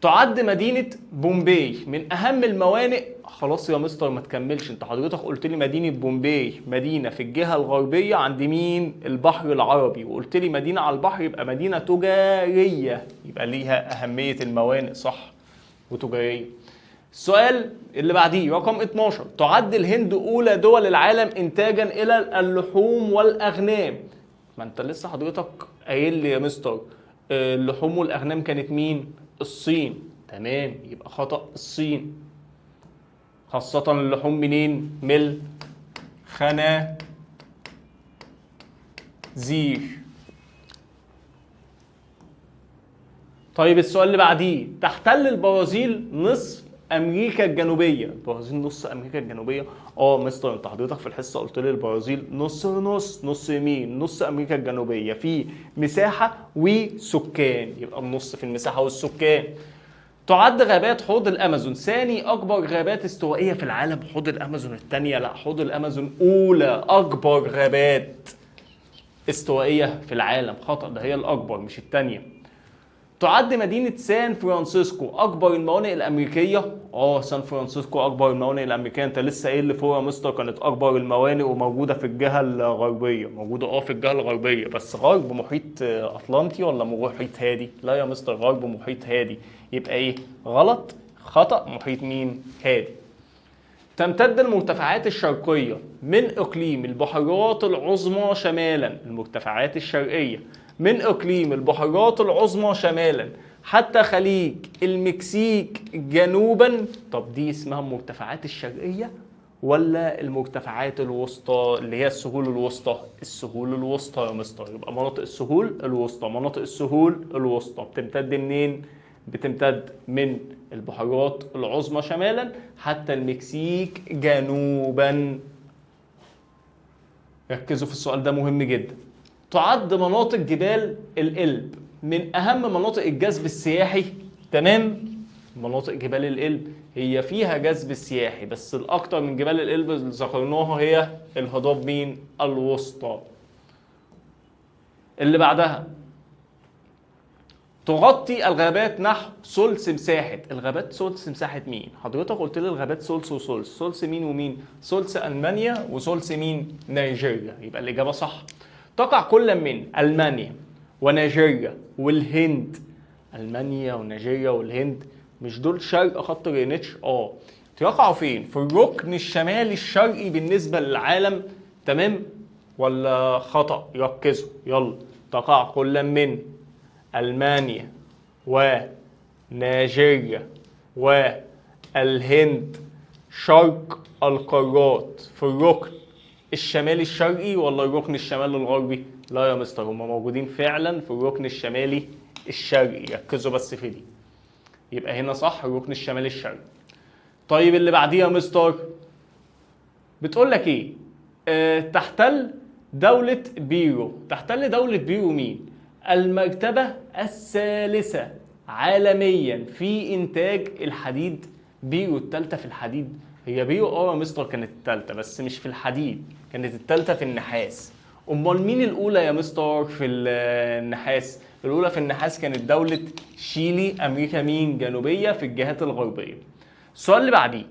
تعد مدينة بومباي من أهم الموانئ. خلاص يا مستر ما تكملش، انت حضرتك قلت لي مدينة بومباي مدينة في الجهة الغربية عند مين؟ البحر العربي، وقلت لي مدينة على البحر يبقى مدينة تجارية، يبقى ليها أهمية الموانئ صح وتجارية. السؤال اللي بعديه رقم 12، تعد الهند أولى دول العالم إنتاجا إلى اللحوم والأغنام. ما انت لسه حضرتك قايل لي يا مستر اللحوم والأغنام كانت مين؟ الصين. تمام، يبقى خطأ الصين، خاصة اللحوم منين؟ من الخنازير. طيب السؤال اللي بعديه، تحتل البرازيل نصف أمريكا الجنوبية. البرازيل نص أمريكا الجنوبية؟ مستر انت حضرتك في الحصة قلت لي البرازيل نص نص، نص مين؟ نص أمريكا الجنوبية في مساحة وسكان، يبقى النص في المساحة والسكان. تعد غابات حوض الأمازون ثاني أكبر غابات استوائية في العالم. حوض الأمازون الثانية؟ لا، حوض الأمازون أولى أكبر غابات استوائية في العالم. خطأ، ده هي الأكبر مش الثانية. تعد مدينة سان فرانسيسكو أكبر الموانئ الأمريكية. سان فرانسيسكو أكبر الموانئ الأمريكية، أنت لسه قايل لي فوق يا مستر كانت أكبر الموانئ وموجودة في الجهة الغربية. موجودة في الجهة الغربية، بس غرب محيط أطلنطي ولا محيط هادي؟ لا يا مستر، غرب محيط هادي، يبقى إيه؟ غلط، خطأ، محيط مين؟ هادي. تمتد المرتفعات الشرقية من إقليم البحيرات العظمى شمالا، المرتفعات الشرقية من إقليم البحيرات العظمى شمالا حتى خليج المكسيك جنوبا. طب دي اسمها المرتفعات الشرقية ولا المرتفعات الوسطى اللي هي السهول الوسطى؟ السهول الوسطى يا مستر، يبقى مناطق السهول الوسطى. مناطق السهول الوسطى بتمتد منين؟ بتمتد من البحيرات العظمى شمالا حتى المكسيك جنوبا. ركزوا في السؤال ده مهم جدا. تعد مناطق جبال الألب من أهم مناطق الجذب السياحي. تمام، مناطق جبال الألب هي فيها جذب سياحي، بس الأكتر من جبال الألب اللي ذكرناها هي الهضاب مين؟ الوسطى. اللي بعدها، تغطي الغابات نحو ثلث مساحة الغابات. ثلث مساحة مين؟ حضرتك قلت لي الغابات ثلث وثلث، ثلث مين ومين؟ ثلث ألمانيا وثلث مين؟ نيجيريا، يبقى الإجابة صح. تقع كل من ألمانيا ونيجيريا والهند. ألمانيا ونيجيريا والهند مش دول شرق خط غرينتش؟ يقعوا فين؟ في الركن الشمالي الشرقي بالنسبة للعالم. تمام ولا خطأ؟ ركزوا يلا. تقع كل من ألمانيا ونيجيريا والهند شرق القارات في الركن الشمالي الشرقي ولا الركن الشمالي الغربي؟ لا يا مستر، هما موجودين فعلا في الركن الشمالي الشرقي، ركزوا بس في دي. يبقى هنا صح، الركن الشمالي الشرقي. طيب اللي بعديه يا مستر بتقول لك ايه؟ تحتل دولة بيرو. تحتل دولة بيرو مين؟ المرتبة الثالثة عالميا في إنتاج الحديد. بيرو الثالثة في الحديد؟ هي بيرو يا مستر كانت الثالثة بس مش في الحديد، كانت الثالثة في النحاس. أمال مين الأولى يا مستر في النحاس؟ الأولى في النحاس كانت دولة شيلي، أمريكا مين؟ جنوبية في الجهات الغربية. السؤال اللي بعديه،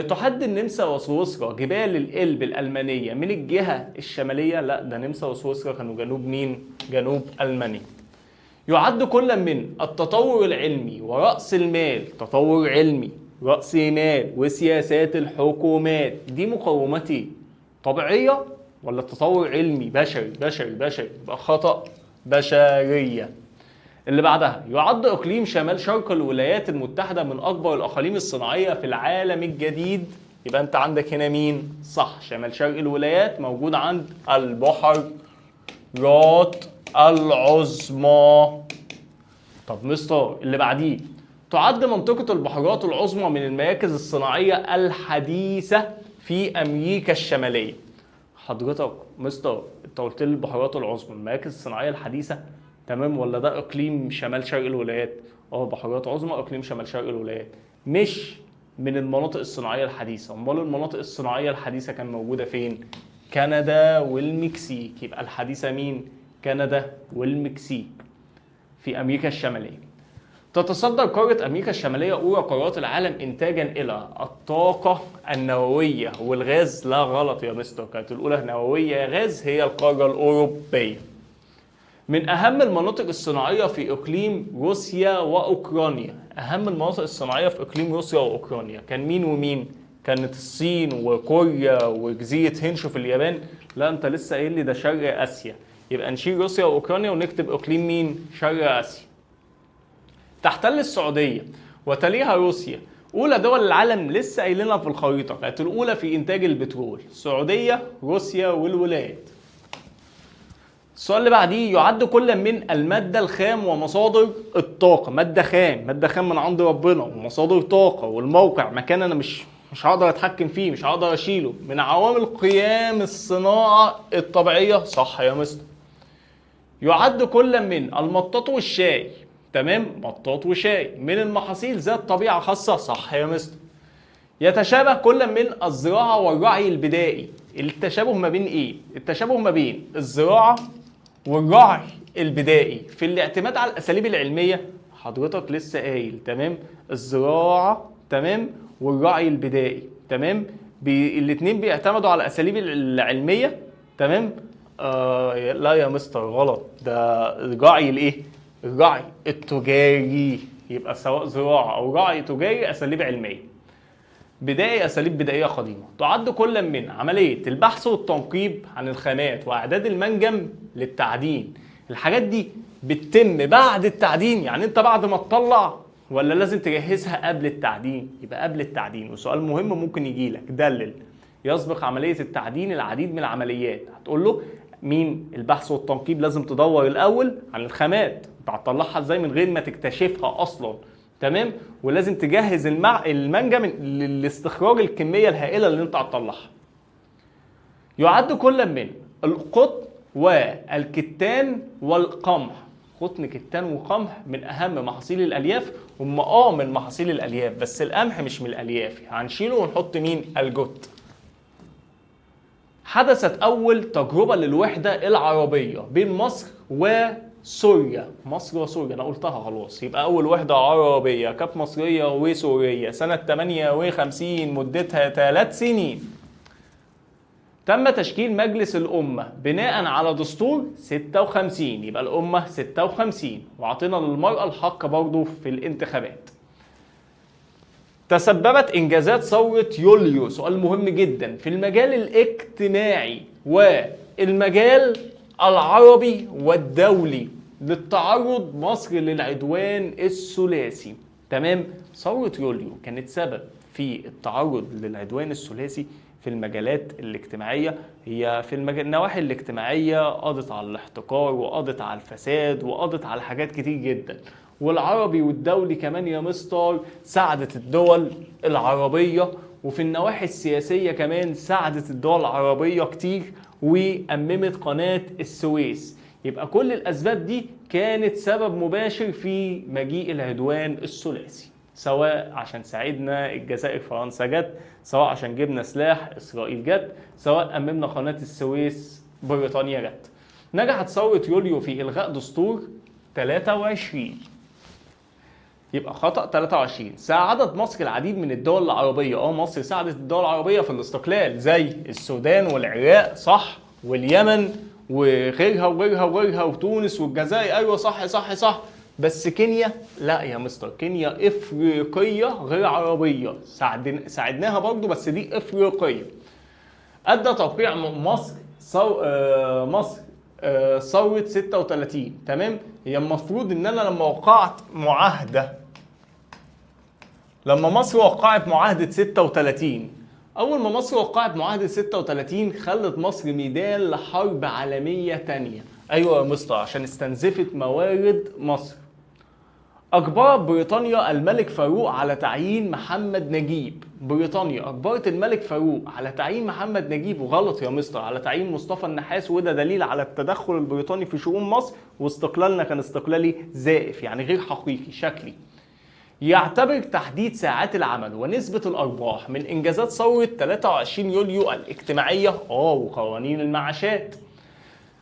تحد النمسا وسويسرا جبال الألب الألمانية من الجهة الشمالية؟ لا، ده نمسا وسويسرا كانوا جنوب مين؟ جنوب ألمانيا. يعد كل من التطور العلمي ورأس المال، تطور علمي، رأس مال، وسياسات الحكومات، دي مقومات ايه؟ طبيعية ولا تطور علمي بشري؟ بشري بشري، يبقى خطأ بشرية. اللي بعدها يعد إقليم شمال شرق الولايات المتحدة من أكبر الأقاليم الصناعية في العالم الجديد. يبقى أنت عندك هنا مين؟ صح، شمال شرق الولايات موجود عند البحيرات العظمى. طب مستر اللي بعديه تعد منطقة البحيرات العظمى من المراكز الصناعية الحديثة في أمريكا الشمالية. حضرتك مستر انت قلت لي البحيرات العظمى المراكز الصناعية الحديثة، تمام، ولا ده إقليم شمال شرق الولايات؟ بحيرات عظمى إقليم شمال شرق الولايات، مش من المناطق الصناعية الحديثة. امال المناطق الصناعية الحديثة كان موجودة فين؟ كندا والمكسيك. يبقى الحديثة مين؟ كندا والمكسيك في أمريكا الشمالية. تتصدر قارة أمريكا الشمالية أولى قارات العالم إنتاجا إلى الطاقة النووية والغاز. لا غلط يا مستر، كانت الأولى نووية غاز هي القارة الأوروبية. من أهم المناطق الصناعية في إقليم روسيا وأوكرانيا، أهم المناطق الصناعية في إقليم روسيا وأوكرانيا كان مين ومين؟ كانت الصين وكوريا وجزيرة هنشو في اليابان. لا أنت لسه قايل لي ده شرق آسيا، يبقى نشيل روسيا وأوكرانيا ونكتب إقليم مين؟ شرق آسيا. تحتل السعودية وتليها روسيا أولى دول العالم، لسه قايلينها في الخريطة، كانت الأولى في إنتاج البترول، السعودية روسيا والولايات. السؤال اللي بعديه يعد كل من المادة الخام ومصادر الطاقة، مادة خام، مادة خام من عند ربنا ومصادر طاقة والموقع مكان أنا مش هقدر أتحكم فيه، مش هقدر أشيله، من عوامل قيام الصناعة الطبيعية. صح يا مستر. يعد كل من المطاط والشاي، تمام، مطاط وشاي من المحاصيل ذات طبيعة خاصة. صح يا مستر. يتشابه كل من الزراعة والرعي البدائي. التشابه ما بين ايه؟ التشابه ما بين الزراعة والرعي البدائي في الاعتماد على الأساليب العلمية. حضرتك لسه قايل، تمام، الزراعة تمام والرعي البدائي، تمام، الاتنين بيعتمدوا على الأساليب العلمية، تمام. لا يا مستر غلط، ده الرعي الايه؟ الرعي التجاري. يبقى سواء زراعة أو رعي تجاري أساليب علمية. بدائي أساليب بدائية قديمة. تعد كل من عملية البحث والتنقيب عن الخامات وإعداد المنجم للتعدين. الحاجات دي بتتم بعد التعدين، يعني أنت بعد ما تطلع ولا لازم تجهزها قبل التعدين؟ يبقى قبل التعدين. وسؤال مهم ممكن يجي لك، دلل يسبق عملية التعدين العديد من العمليات. هتقول له مين؟ البحث والتنقيب، لازم تدور الأول عن الخامات، انت هتطلعها ازاي من غير ما تكتشفها أصلا، تمام، ولازم تجهز المنجم لاستخراج الكمية الهائلة اللي انت هتطلعها. يعد كل من القطن والكتان والقمح، قطن كتان وقمح من أهم محاصيل الألياف. هم من محاصيل الألياف، بس القمح مش من الألياف، هنشيله ونحط مين؟ الجت. حدثت أول تجربة للوحدة العربية بين مصر وسوريا. مصر وسوريا أنا قلتها خلاص، يبقى أول وحدة عربية كانت مصرية وسورية سنة 58، مدتها 3 سنين. تم تشكيل مجلس الأمة بناء على دستور 56، يبقى الأمة 56، وعطينا للمرأة الحق برضه في الانتخابات. تسببت إنجازات ثورة يوليو، سؤال مهم جدا، في المجال الاجتماعي والمجال العربي والدولي للتعرض مصر للعدوان الثلاثي. تمام، ثورة يوليو كانت سبب في التعرض للعدوان الثلاثي في المجالات الاجتماعية. هي في النواحي الاجتماعية قضت على الاحتكار وقضت على الفساد وقضت على حاجات كتير جدا. والعربي والدولي كمان يا مستر ساعدت الدول العربية، وفي النواحي السياسية كمان ساعدت الدول العربية كتير وأممت قناة السويس. يبقى كل الأسباب دي كانت سبب مباشر في مجيء العدوان الثلاثي، سواء عشان ساعدنا الجزائر فرنسا جت، سواء عشان جبنا سلاح إسرائيل جت، سواء أممنا قناة السويس بريطانيا جت. نجحت ثورة يوليو في إلغاء دستور 23، يبقى خطأ 23. ساعدت مصر العديد من الدول العربية، مصر ساعدت الدول العربية في الاستقلال زي السودان والعراق، صح، واليمن وغيرها وغيرها وغيرها، وتونس والجزائر، ايوه صح صح صح. بس كينيا لا يا مستر، كينيا افريقية غير عربية، ساعدناها برضو بس دي افريقية. ادى توقيع مصر مصر ثورة 36. تمام، هي المفروض ان انا لما وقعت معاهدة، لما مصر وقعت معاهدة 36، اول ما مصر وقعت معاهدة 36 خلت مصر ميدان لحرب عالمية تانية. ايوه يا مستر، عشان استنزفت موارد مصر. أجبرت بريطانيا الملك فاروق على تعيين محمد نجيب. بريطانيا أجبرت الملك فاروق على تعيين محمد نجيب، وغلط يا مستر، على تعيين مصطفى النحاس، وده دليل على التدخل البريطاني في شؤون مصر، واستقلالنا كان استقلالي زائف يعني غير حقيقي شكلي. يعتبر تحديد ساعات العمل ونسبة الأرباح من إنجازات ثورة 23 يوليو الاجتماعية وقوانين المعاشات.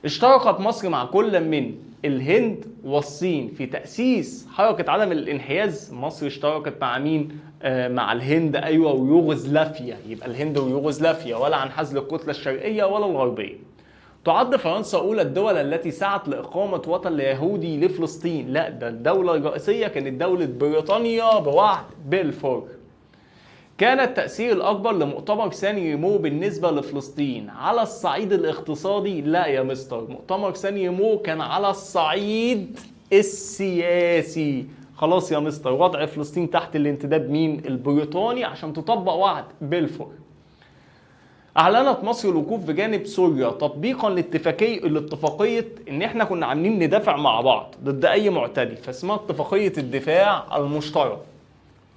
اشتركت مصر مع كل من الهند والصين في تأسيس حركة عدم الانحياز. مصر اشتركت مع مين؟ مع الهند، ايوه، ويوغوسلافيا. يبقى الهند ويوغوسلافيا، ولا انحاز للكتلة الشرقية ولا الغربية. تعد فرنسا أولى الدول التي سعت لإقامة وطن يهودي لفلسطين. لا، ده الدولة الرئيسية كانت دولة بريطانيا بوعد بلفور. كان التأثير الأكبر لمؤتمر سان ريمو بالنسبة لفلسطين على الصعيد الاقتصادي. لا يا مستر، مؤتمر سان ريمو كان على الصعيد السياسي. خلاص يا مستر، وضع فلسطين تحت الانتداب مين؟ البريطاني، عشان تطبق وعد بلفور. أعلنت مصر الوقوف بجانب سوريا تطبيقا لاتفاقية إن إحنا كنا عاملين ندافع مع بعض ضد أي معتدي، فاسمها اتفاقية الدفاع المشترك.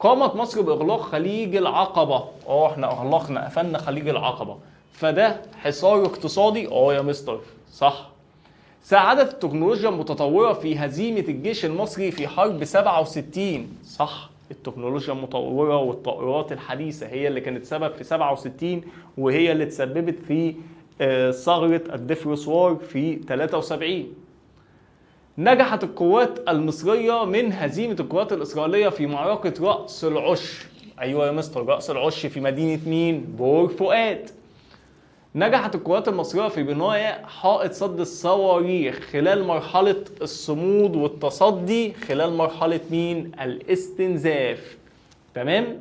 قامت مصر بإغلاق خليج العقبة. احنا أغلقنا، قفلنا خليج العقبة، فده حصار اقتصادي. يا مستر صح. ساعدت التكنولوجيا المتطورة في هزيمة الجيش المصري في حرب 67. صح، التكنولوجيا المتطورة والطائرات الحديثة هي اللي كانت سبب في 67، وهي اللي تسببت في ثغرة الدفرسوار في 73. نجحت القوات المصرية من هزيمة القوات الإسرائيلية في معركة رأس العش. أيوة يا مستر، رأس العش في مدينة مين؟ بور فؤاد. نجحت القوات المصرية في بناء حائط صد الصواريخ خلال مرحلة الصمود والتصدي خلال مرحلة مين؟ الاستنزاف. تمام؟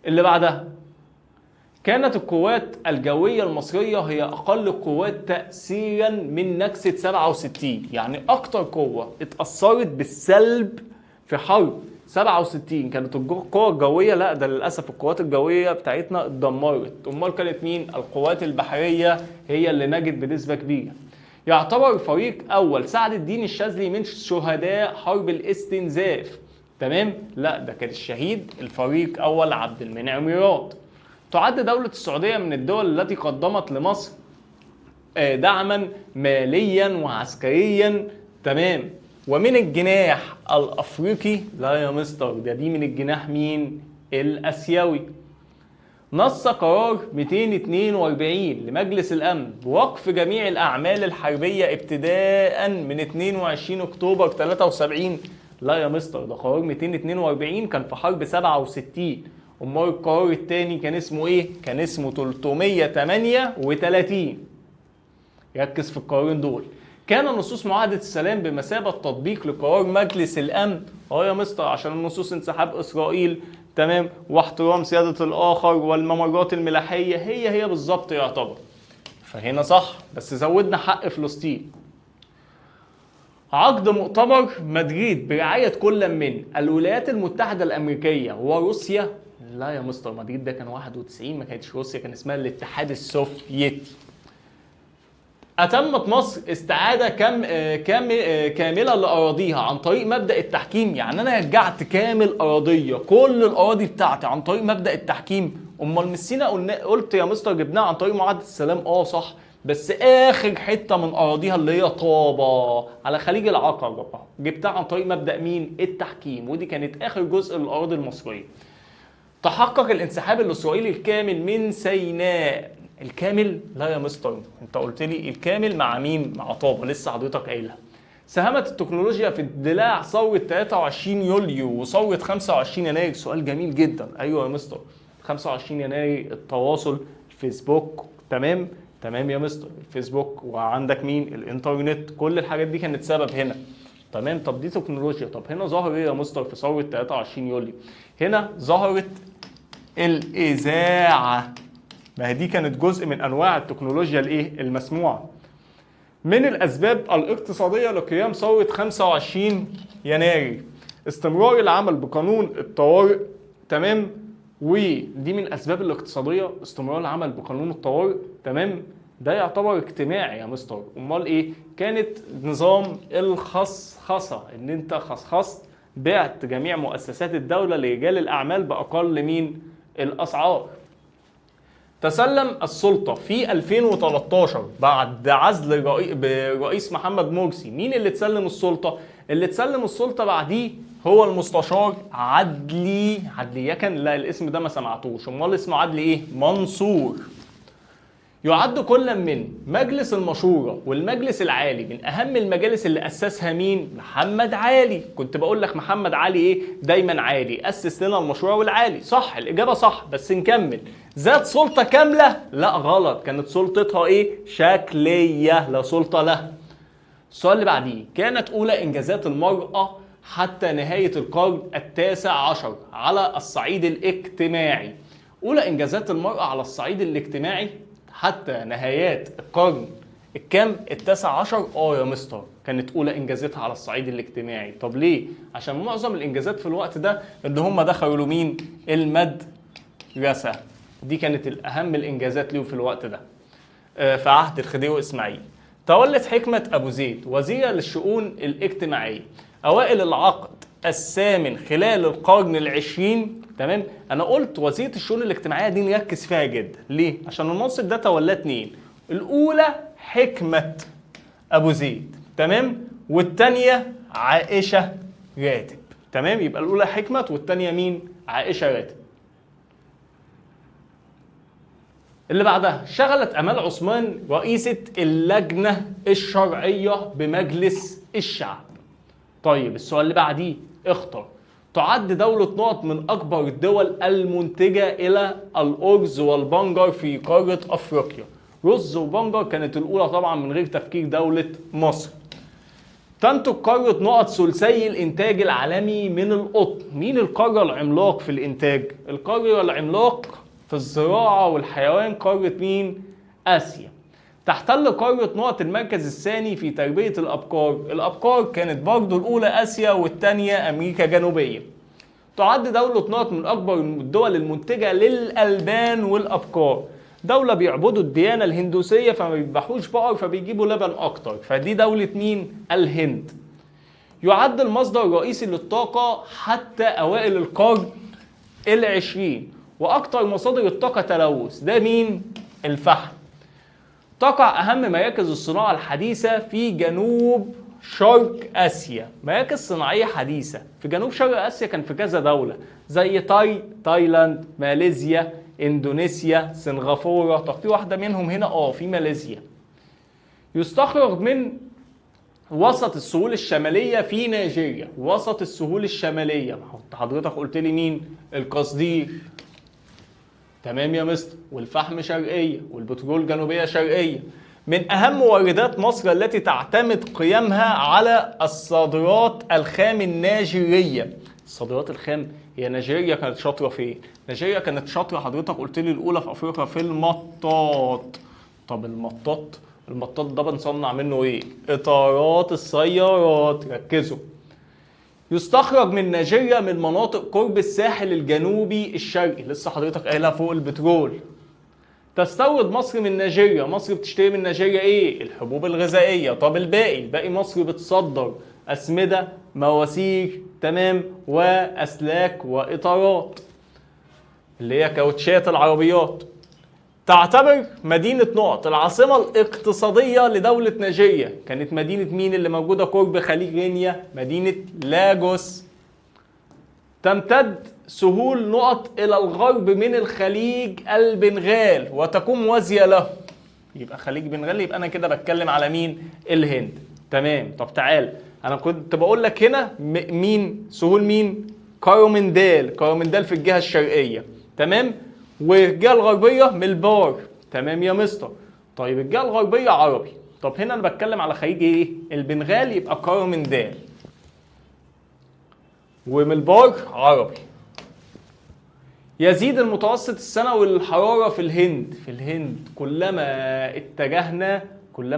اللي بعدها، كانت القوات الجوية المصرية هي أقل القوات تأثيرا من نكسة 67، يعني أكتر قوة اتأثرت بالسلب في حرب 67 كانت القوة الجوية. لا ده للأسف القوات الجوية بتاعتنا اتدمرت. أمال كانت مين؟ القوات البحرية هي اللي نجت بنسبة كبيرة. يعتبر فريق أول سعد الدين الشاذلي من شهداء حرب الاستنزاف. تمام؟ لا ده كان الشهيد الفريق أول عبد المنعم ميراد. تعد دولة السعودية من الدول التي قدمت لمصر دعما ماليا وعسكريا. تمام. ومن الجناح الأفريقي، لا يا مستر ده دي من الجناح مين؟ الأسيوي. نص قرار 242 لمجلس الأمن بوقف جميع الأعمال الحربية ابتداء من 22 أكتوبر 73. لا يا مستر ده قرار 242 كان في حرب 67. أمال القرار الثاني كان اسمه إيه؟ كان اسمه 338. ركز في القرارين دول. كان نصوص معاهدة السلام بمثابة تطبيق لقرار مجلس الأمن. يا مستر عشان النصوص انسحاب إسرائيل، تمام، واحترام سيادة الآخر والممرات الملاحية، هي بالظبط يعتبر. فهنا صح، بس زودنا حق فلسطين. عقد مؤتمر مدريد برعاية كل من الولايات المتحدة الأمريكية وروسيا. لا يا مستر مدريد ده كان 91، ما كانتش روسيا، كان اسمها الاتحاد السوفيتي. أتمت مصر استعادة كاملة لأراضيها عن طريق مبدأ التحكيم. يعني أنا رجعت كامل أراضية، كل الأراضي بتاعتي عن طريق مبدأ التحكيم. أمال مش سينا قلت يا مستر جبناها عن طريق معاهدة السلام؟ صح، بس آخر حتة من أراضيها اللي هي طابة على خليج العقبة جبتها عن طريق مبدأ مين؟ التحكيم، ودي كانت آخر جزء للأراضي المصرية. تحقق الانسحاب الإسرائيلي الكامل من سيناء. الكامل؟ لا يا مستر انت قلت لي الكامل مع مين؟ مع طابة، لسه حضرتك قايلها. ساهمت التكنولوجيا في اندلاع ثورة 23 يوليو وثورة 25 يناير. سؤال جميل جدا. ايوه يا مستر 25 يناير التواصل، الفيسبوك، تمام تمام يا مستر، الفيسبوك وعندك مين؟ الانترنت، كل الحاجات دي كانت سبب هنا. تمام. طب دي تكنولوجيا. طب هنا ظهر ايه يا مستر في ثورة 23 يوليو؟ هنا ظهرت الإذاعة. ما هي دي كانت جزء من انواع التكنولوجيا الايه؟ المسموعة. من الاسباب الاقتصادية لقيام ثورة 25 يناير استمرار العمل بقانون الطوارئ، تمام؟ ودي من الاسباب الاقتصادية استمرار العمل بقانون الطوارئ، تمام؟ ده يعتبر اجتماعي يا مستر. امال ايه؟ كانت نظام الخصخصه، ان انت خصخصت، بعت جميع مؤسسات الدولة لرجال الاعمال باقل مين؟ الاسعار. تسلم السلطة في 2013 بعد عزل الرئيس محمد مرسي. مين اللي تسلم السلطة؟ اللي تسلم السلطة بعديه هو المستشار عدلي يكن، لا الاسم ده ما سمعتوش، امال اسمه عدلي ايه؟ منصور. يعد كل من مجلس المشورة والمجلس العالي من أهم المجالس اللي أسسها مين؟ محمد علي. كنت بقول لك محمد علي إيه؟ دايما عالي، أسس لنا المشورة والعالي، صح، الإجابة صح، بس نكمل. ذات سلطة كاملة؟ لا غلط، كانت سلطتها إيه؟ شكلية، لا سلطة لها. السؤال اللي بعديه، كانت أولى إنجازات المرأة حتى نهاية القرن التاسع عشر على الصعيد الاجتماعي. أولى إنجازات المرأة على الصعيد الاجتماعي حتى نهايات القرن الكام؟ التاسع عشر. يا مستر كانت اولى انجازاتها على الصعيد الاجتماعي. طب ليه؟ عشان معظم الانجازات في الوقت ده اللي هم دخلوا مين؟ المدرسة. دي كانت الاهم الانجازات ليهم في الوقت ده في عهد الخديوي اسماعيل. تولت حكمة ابو زيد وزيرة للشؤون الاجتماعية اوائل العقد الثامن خلال القرن العشرين، تمام؟ انا قلت وزيره الشؤون الاجتماعية دي نركز فيها جدا، ليه؟ عشان المنصب ده تولاه اتنين، الاولى حكمه ابو زيد، تمام؟ والثانية عائشة راتب، تمام؟ يبقى الاولى حكمه والثانية مين؟ عائشة راتب. اللي بعدها شغلت امال عثمان رئيسه اللجنة الشرعية بمجلس الشعب. طيب السؤال اللي بعديه، اختر. تعد دولة نقط من أكبر الدول المنتجة إلى الأرز والبنجر في قارة أفريقيا. رز وبنجر كانت الأولى طبعا من غير تفكير دولة مصر. تنتج قارة نقط ثلثي الإنتاج العالمي من القطن. مين القارة العملاق في الإنتاج؟ القارة العملاق في الزراعة والحيوان قارة مين؟ آسيا. تحتل قارة نقط المركز الثاني في تربية الأبقار. الأبقار كانت برضو الأولى آسيا والثانية أمريكا الجنوبية. تعد دولة نقط من أكبر الدول المنتجة للألبان والأبقار. دولة بيعبدوا الديانة الهندوسية فما بيذبحوش بقر فبيجيبوا لبن أكتر، فدي دولة مين؟ الهند. يعد المصدر الرئيسي للطاقة حتى أوائل القرن العشرين، وأكتر مصادر الطاقة تلوث، ده مين؟ الفحم. تقع أهم مراكز الصناعة الحديثة في جنوب شرق آسيا. مراكز صناعية حديثة في جنوب شرق آسيا كان في كذا دولة زي تايلاند، ماليزيا، إندونيسيا، سنغافورة. طب في واحدة منهم هنا؟ في ماليزيا. يستخرج من وسط السهول الشمالية في نيجيريا. وسط السهول الشمالية حضرتك قلت لي مين؟ القصدير، تمام يا مستر، والفحم شرقية والبترول جنوبية شرقية. من أهم واردات مصر التي تعتمد قيمها على الصادرات الخام النيجيرية. الصادرات الخام هي نيجيريا كانت شاطرة فين؟ نيجيريا كانت شاطرة حضرتك قلت لي الأولى في أفريقيا في المطاط. طب المطاط، المطاط ده بنصنع منه إيه؟ إطارات السيارات، ركزوا. يستخرج من نيجيريا من مناطق قرب الساحل الجنوبي الشرقي، لسه حضرتك قايلها فوق البترول. تستورد مصر من نيجيريا، مصر بتشتري من نيجيريا ايه؟ الحبوب الغذائية. طب الباقي؟ الباقي مصر بتصدر أسمدة، مواسير، تمام، وأسلاك وإطارات اللي هي كاوتشات العربيات. تعتبر مدينة نقط العاصمة الاقتصادية لدولة نيجيريا. كانت مدينة مين اللي موجودة قرب خليج غينيا؟ مدينة لاجوس. تمتد سهول نقط إلى الغرب من الخليج البنغال وتكون موازية له. يبقى خليج بنغال، يبقى أنا كده بتكلم على مين؟ الهند، تمام. طب تعال، أنا كنت بقول لك هنا مين؟ سهول مين؟ كارومندال. كارومندال في الجهة الشرقية، تمام، والجهة الغربية ملبار، تمام يا مستر. طيب الجهة الغربية عربي، طب هنا انا بتكلم على خليج ايه؟ البنغال، يبقى كارومندال وملبار عربي. يزيد المتوسط السنوي للحرارة في الهند، في الهند كلما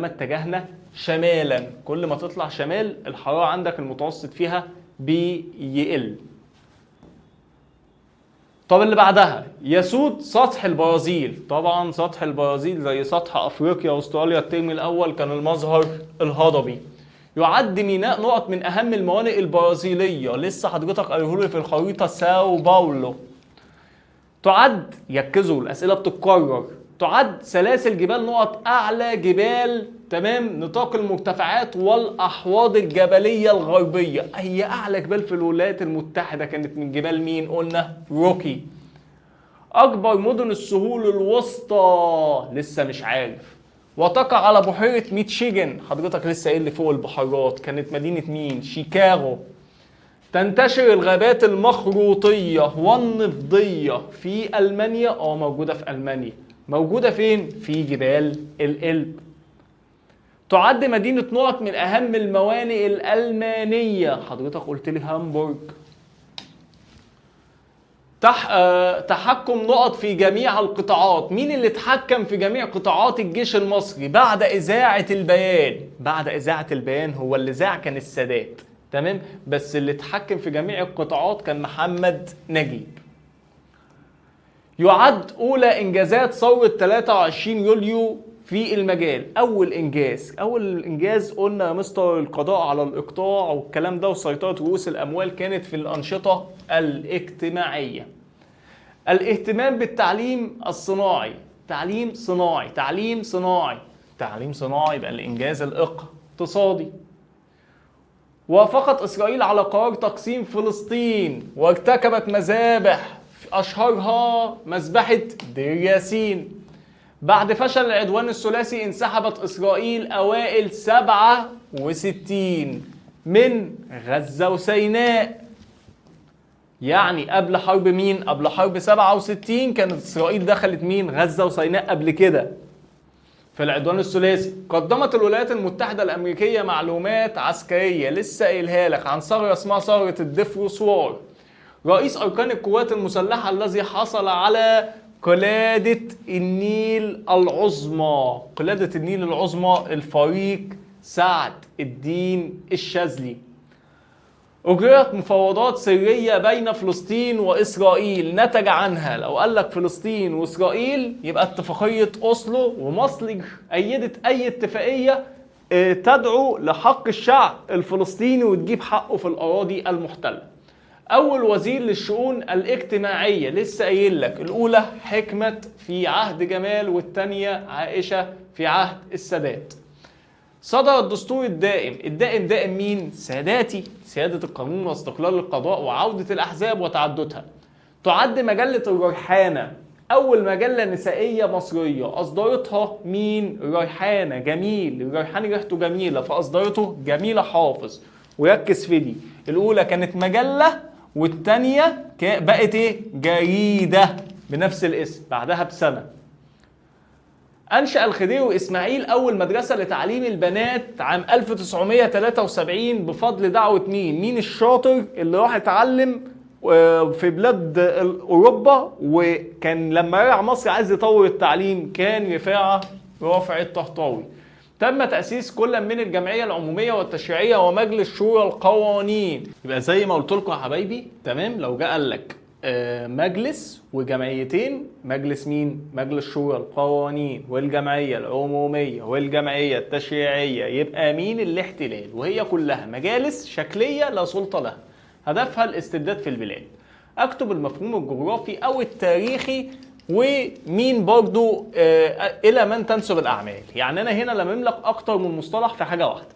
اتجهنا شمالا، كل ما تطلع شمال الحرارة عندك المتوسط فيها بيقل. طب اللي بعدها يسود سطح البرازيل، طبعا سطح البرازيل زي سطح افريقيا واستراليا الترم الاول كان المظهر الهضبي. يعد ميناء نقط من اهم الموانئ البرازيليه، لسه حضرتك قايله في الخريطة، ساو باولو. تعد، يركزوا الاسئلة بتتكرر، تعد سلاسل جبال نقط اعلى جبال، تمام، نطاق المرتفعات والاحواض الجبلية الغربية. هي اعلى جبال في الولايات المتحدة كانت من جبال مين؟ قلنا روكي. اكبر مدن السهول الوسطى لسه مش عارف. وتقع على بحيرة ميتشيجن، حضرتك لسه قايل لي فوق البحيرات، كانت مدينة مين؟ شيكاغو. تنتشر الغابات المخروطية والنفضية في ألمانيا، موجودة في ألمانيا، موجودة فين؟ في جبال الألب. تعد مدينة نقط من أهم الموانئ الألمانية، حضرتك قلت لي هامبورغ. تحكم نقط في جميع القطاعات، مين اللي اتحكم في جميع قطاعات الجيش المصري بعد إذاعة البيان؟ بعد إذاعة البيان هو اللي ذاع كان السادات، تمام، بس اللي اتحكم في جميع القطاعات كان محمد نجيب. يعد أولى إنجازات ثورة 23 يوليو في المجال، أول إنجاز قلنا يا مستر القضاء على الإقطاع والكلام ده وسيطرة رؤوس الأموال كانت في الأنشطة الاجتماعية. الاهتمام بالتعليم الصناعي، تعليم صناعي، تعليم صناعي، تعليم صناعي، يبقى الإنجاز الاقتصادي. وافقت إسرائيل على قرار تقسيم فلسطين وارتكبت مذابح أشهرها مذبحة دير ياسين. بعد فشل العدوان الثلاثي انسحبت إسرائيل أوائل 67 من غزة وسيناء. يعني قبل حرب مين؟ قبل حرب 67 كانت إسرائيل دخلت مين؟ غزة وسيناء قبل كده في العدوان الثلاثي. قدمت الولايات المتحدة الأمريكية معلومات عسكرية لسه قايلها لك عن ثغرة اسمها ثغرة الدفرسوار. رئيس أركان القوات المسلحة الذي حصل على قلادة النيل العظمى، قلادة النيل العظمى الفريق سعد الدين الشاذلي. أجريت مفاوضات سرية بين فلسطين وإسرائيل نتج عنها، لو قال لك فلسطين وإسرائيل يبقى اتفاقية أوسلو، ومصر أيدت أي اتفاقية تدعو لحق الشعب الفلسطيني وتجيب حقه في الأراضي المحتلة. أول وزير للشؤون الاجتماعية لسه قايل لك، الأولى حكمت في عهد جمال والثانية عائشة في عهد السادات. صدر الدستور الدائم، الدائم دائم مين؟ ساداتي، سيادة القانون واستقلال القضاء وعودة الأحزاب وتعددها. تعد مجلة الريحانة أول مجلة نسائية مصرية، أصدرتها مين؟ الريحانة، جميل، الريحانة ريحته جميلة فأصدرته جميلة حافظ. وركز في دي، الأولى كانت مجلة والتانية بقت إيه؟ جريدة بنفس الاسم بعدها بسنة. أنشأ الخديوي إسماعيل أول مدرسة لتعليم البنات عام 1973 بفضل دعوة مين؟ مين الشاطر اللي راح اتعلم في بلاد أوروبا وكان لما رجع مصر عايز يطور التعليم؟ كان رفاعة رافع الطهطاوي. تم تأسيس كل من الجمعية العمومية والتشريعية ومجلس شورى القوانين. يبقى زي ما قلت لكم يا حبايبي، تمام، لو جه قال لك مجلس وجمعيتين، مجلس مين؟ مجلس شورى القوانين والجمعية العمومية والجمعية التشريعية، يبقى مين؟ الاحتلال. وهي كلها مجالس شكلية لا سلطة لها، هدفها الاستبداد في البلاد. اكتب المفهوم الجغرافي او التاريخي ومين برضو الى من تنسب الاعمال. يعني انا هنا لما املك اكتر من مصطلح في حاجة واحدة.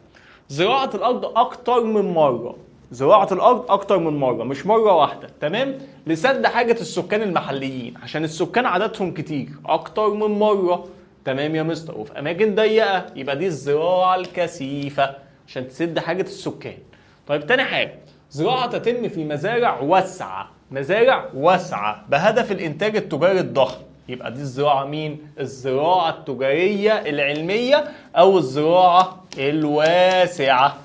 زراعة الارض اكتر من مرة، زراعة الأرض أكتر من مرة مش مرة واحدة، تمام، لسد حاجة السكان المحليين عشان السكان عددهم كتير، أكتر من مرة، تمام يا مستر، وفي أماكن ضيقة، يبقى دي الزراعة الكثيفة عشان تسد حاجة السكان. طيب تاني حاجة، زراعة تتم في مزارع واسعة، مزارع واسعة بهدف الإنتاج التجاري الضخم، يبقى دي الزراعة مين؟ الزراعة التجارية العلمية أو الزراعة الواسعة.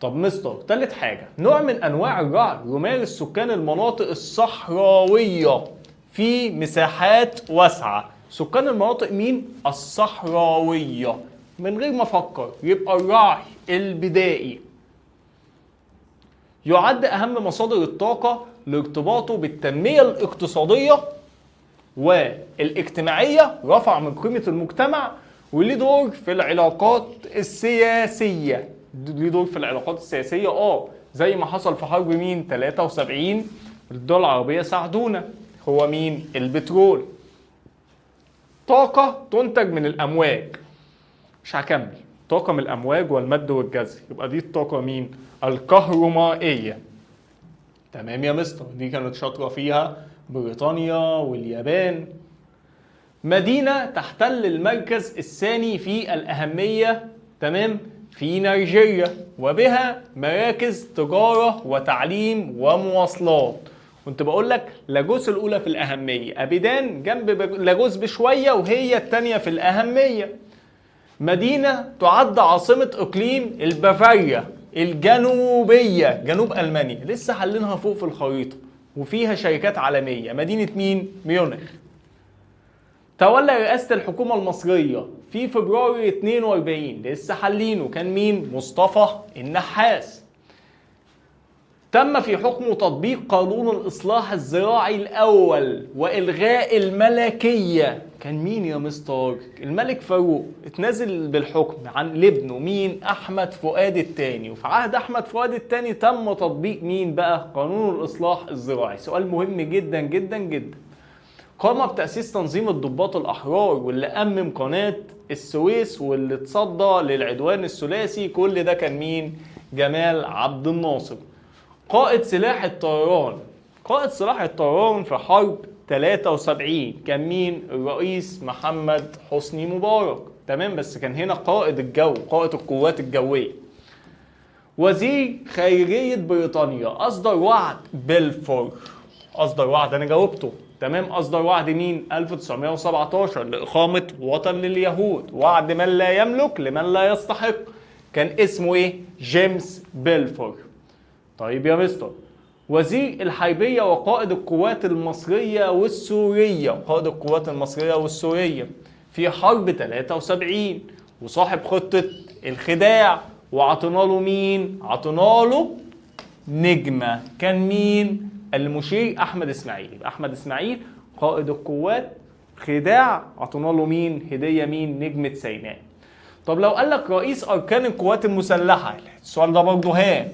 طب مستر تالت حاجة، نوع من أنواع الرعي يمارس سكان المناطق الصحراوية. في مساحات واسعة. سكان المناطق مين؟ الصحراوية. من غير ما افكر يبقى الرعي البدائي. يعد اهم مصادر الطاقة لارتباطه بالتنمية الاقتصادية والاجتماعية، رفع من قيمة المجتمع، وليه دور في العلاقات السياسية. ليه دور في العلاقات السياسية زي ما حصل في حرب مين؟ 73 الدول العربية ساعدونا. هو مين؟ البترول. طاقة تنتج من الأمواج، مش هكمل. طاقة من الأمواج والمد والجزر، يبقى دي الطاقة مين؟ الكهرومائية. تمام يا مستر، دي كانت شاطرة فيها بريطانيا واليابان. مدينة تحتل المركز الثاني في الأهمية، تمام، في نيجيريا، وبها مراكز تجارة وتعليم ومواصلات. كنت بقول لك لاجوس الأولى في الأهمية، أبيدان جنب لاجوس بشوية وهي الثانية في الأهمية. مدينة تعد عاصمة إقليم البافاريا الجنوبية، جنوب ألمانيا، لسه حلينها فوق في الخريطة، وفيها شركات عالمية. مدينة مين؟ ميونخ. تولى رئاسة الحكومة المصرية في فبراير 42، لسه حلينه، كان مين؟ مصطفى النحاس. تم في حكمه تطبيق قانون الإصلاح الزراعي الأول وإلغاء الملكية. كان مين يا مستر؟ الملك فاروق اتنازل بالحكم عن لابنه مين؟ أحمد فؤاد الثاني. وفي عهد أحمد فؤاد الثاني تم تطبيق مين بقى؟ قانون الإصلاح الزراعي. سؤال مهم جدا جدا جدا. قام بتأسيس تنظيم الضباط الأحرار، واللي أمم قناة السويس، واللي اتصدى للعدوان الثلاثي. كل ده كان مين؟ جمال عبد الناصر. قائد سلاح الطيران، قائد سلاح الطيران في حرب 73 كان مين؟ الرئيس محمد حسني مبارك. تمام، بس كان هنا قائد الجو، قائد القوات الجوية. وزير خارجية بريطانيا أصدر وعد بلفور، أصدر وعد، أنا جاوبته. تمام، أصدر وعد مين؟ 1917 لإقامة وطن لليهود، وعد من لا يملك لمن لا يستحق. كان اسمه إيه؟ جيمس بلفور. طيب يا مستر، وزير الحربية وقائد القوات المصرية والسورية، قائد القوات المصرية والسورية في حرب 73، وصاحب خطة الخداع، وعطينا له مين؟ عطينا له نجمة. كان مين؟ المشير أحمد إسماعيل. يبقى أحمد إسماعيل قائد القوات، خداع، عطينا له مين؟ هدية مين؟ نجمة سيناء. طب لو قال لك رئيس أركان القوات المسلحة، السؤال ده برضه هام.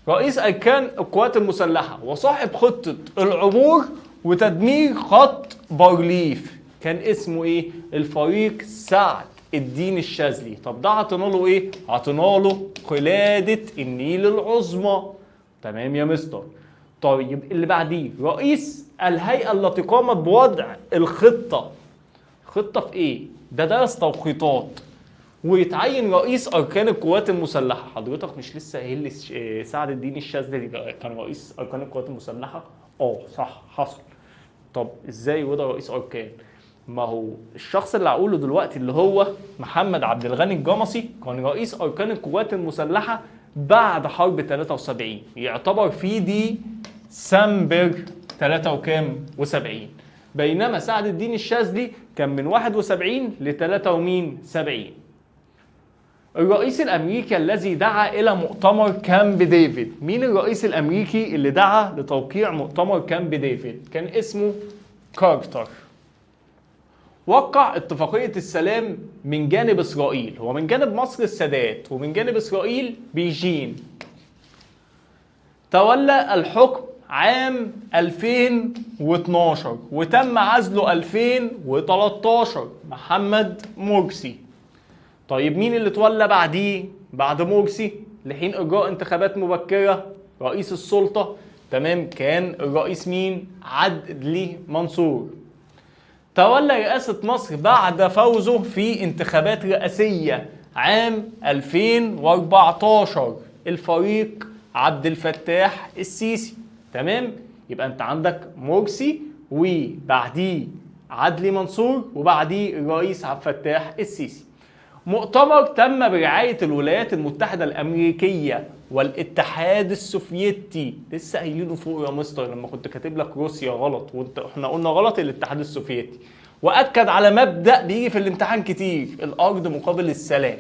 رئيس أركان القوات المسلحة وصاحب خطة العبور وتدمير خط بارليف، كان اسمه ايه؟ الفريق سعد الدين الشاذلي. طب ده عطينا له ايه؟ عطينا له قلادة النيل العظمى. تمام يا مستر. طيب اللي بعديه، رئيس الهيئة التي قامت بوضع الخطة. خطة في ايه؟ ده درس توقيتات، ويتعين رئيس اركان القوات المسلحة. حضرتك مش لسه قايل لي سعد الدين الشاذلي كان رئيس اركان القوات المسلحة؟ صح، حصل. طب ازاي وده رئيس اركان؟ ما هو الشخص اللي هقوله دلوقتي اللي هو محمد عبد الغني الجمصي كان رئيس اركان القوات المسلحة بعد حرب 73، يعتبر في ديسمبر 3 وكام و70، بينما سعد الدين الشاذلي كان من 71 ل 73. الرئيس الامريكي الذي دعا الى مؤتمر كامب ديفيد، مين الرئيس الامريكي اللي دعا لتوقيع مؤتمر كامب ديفيد؟ كان اسمه كارتر. وقع اتفاقية السلام من جانب اسرائيل، هو من جانب مصر السادات، ومن جانب اسرائيل بيجين. تولى الحكم عام 2012 وتم عزله 2013، محمد مرسي. طيب مين اللي تولى بعديه بعد مرسي لحين اجراء انتخابات مبكرة؟ رئيس السلطة، تمام، كان الرئيس مين؟ عدلي منصور. تولى رئاسة مصر بعد فوزه في انتخابات رئاسية عام 2014، الفريق عبد الفتاح السيسي. تمام، يبقى انت عندك مرسي وبعديه عدلي منصور وبعديه الرئيس عبد الفتاح السيسي. مؤتمر تم برعاية الولايات المتحدة الأمريكية والاتحاد السوفيتي. لسه قايلينه فوق يا مستر لما كنت كاتب لك روسيا غلط، وانت احنا قلنا غلط الاتحاد السوفيتي. واكد على مبدأ بيجي في الامتحان كتير، الارض مقابل السلام،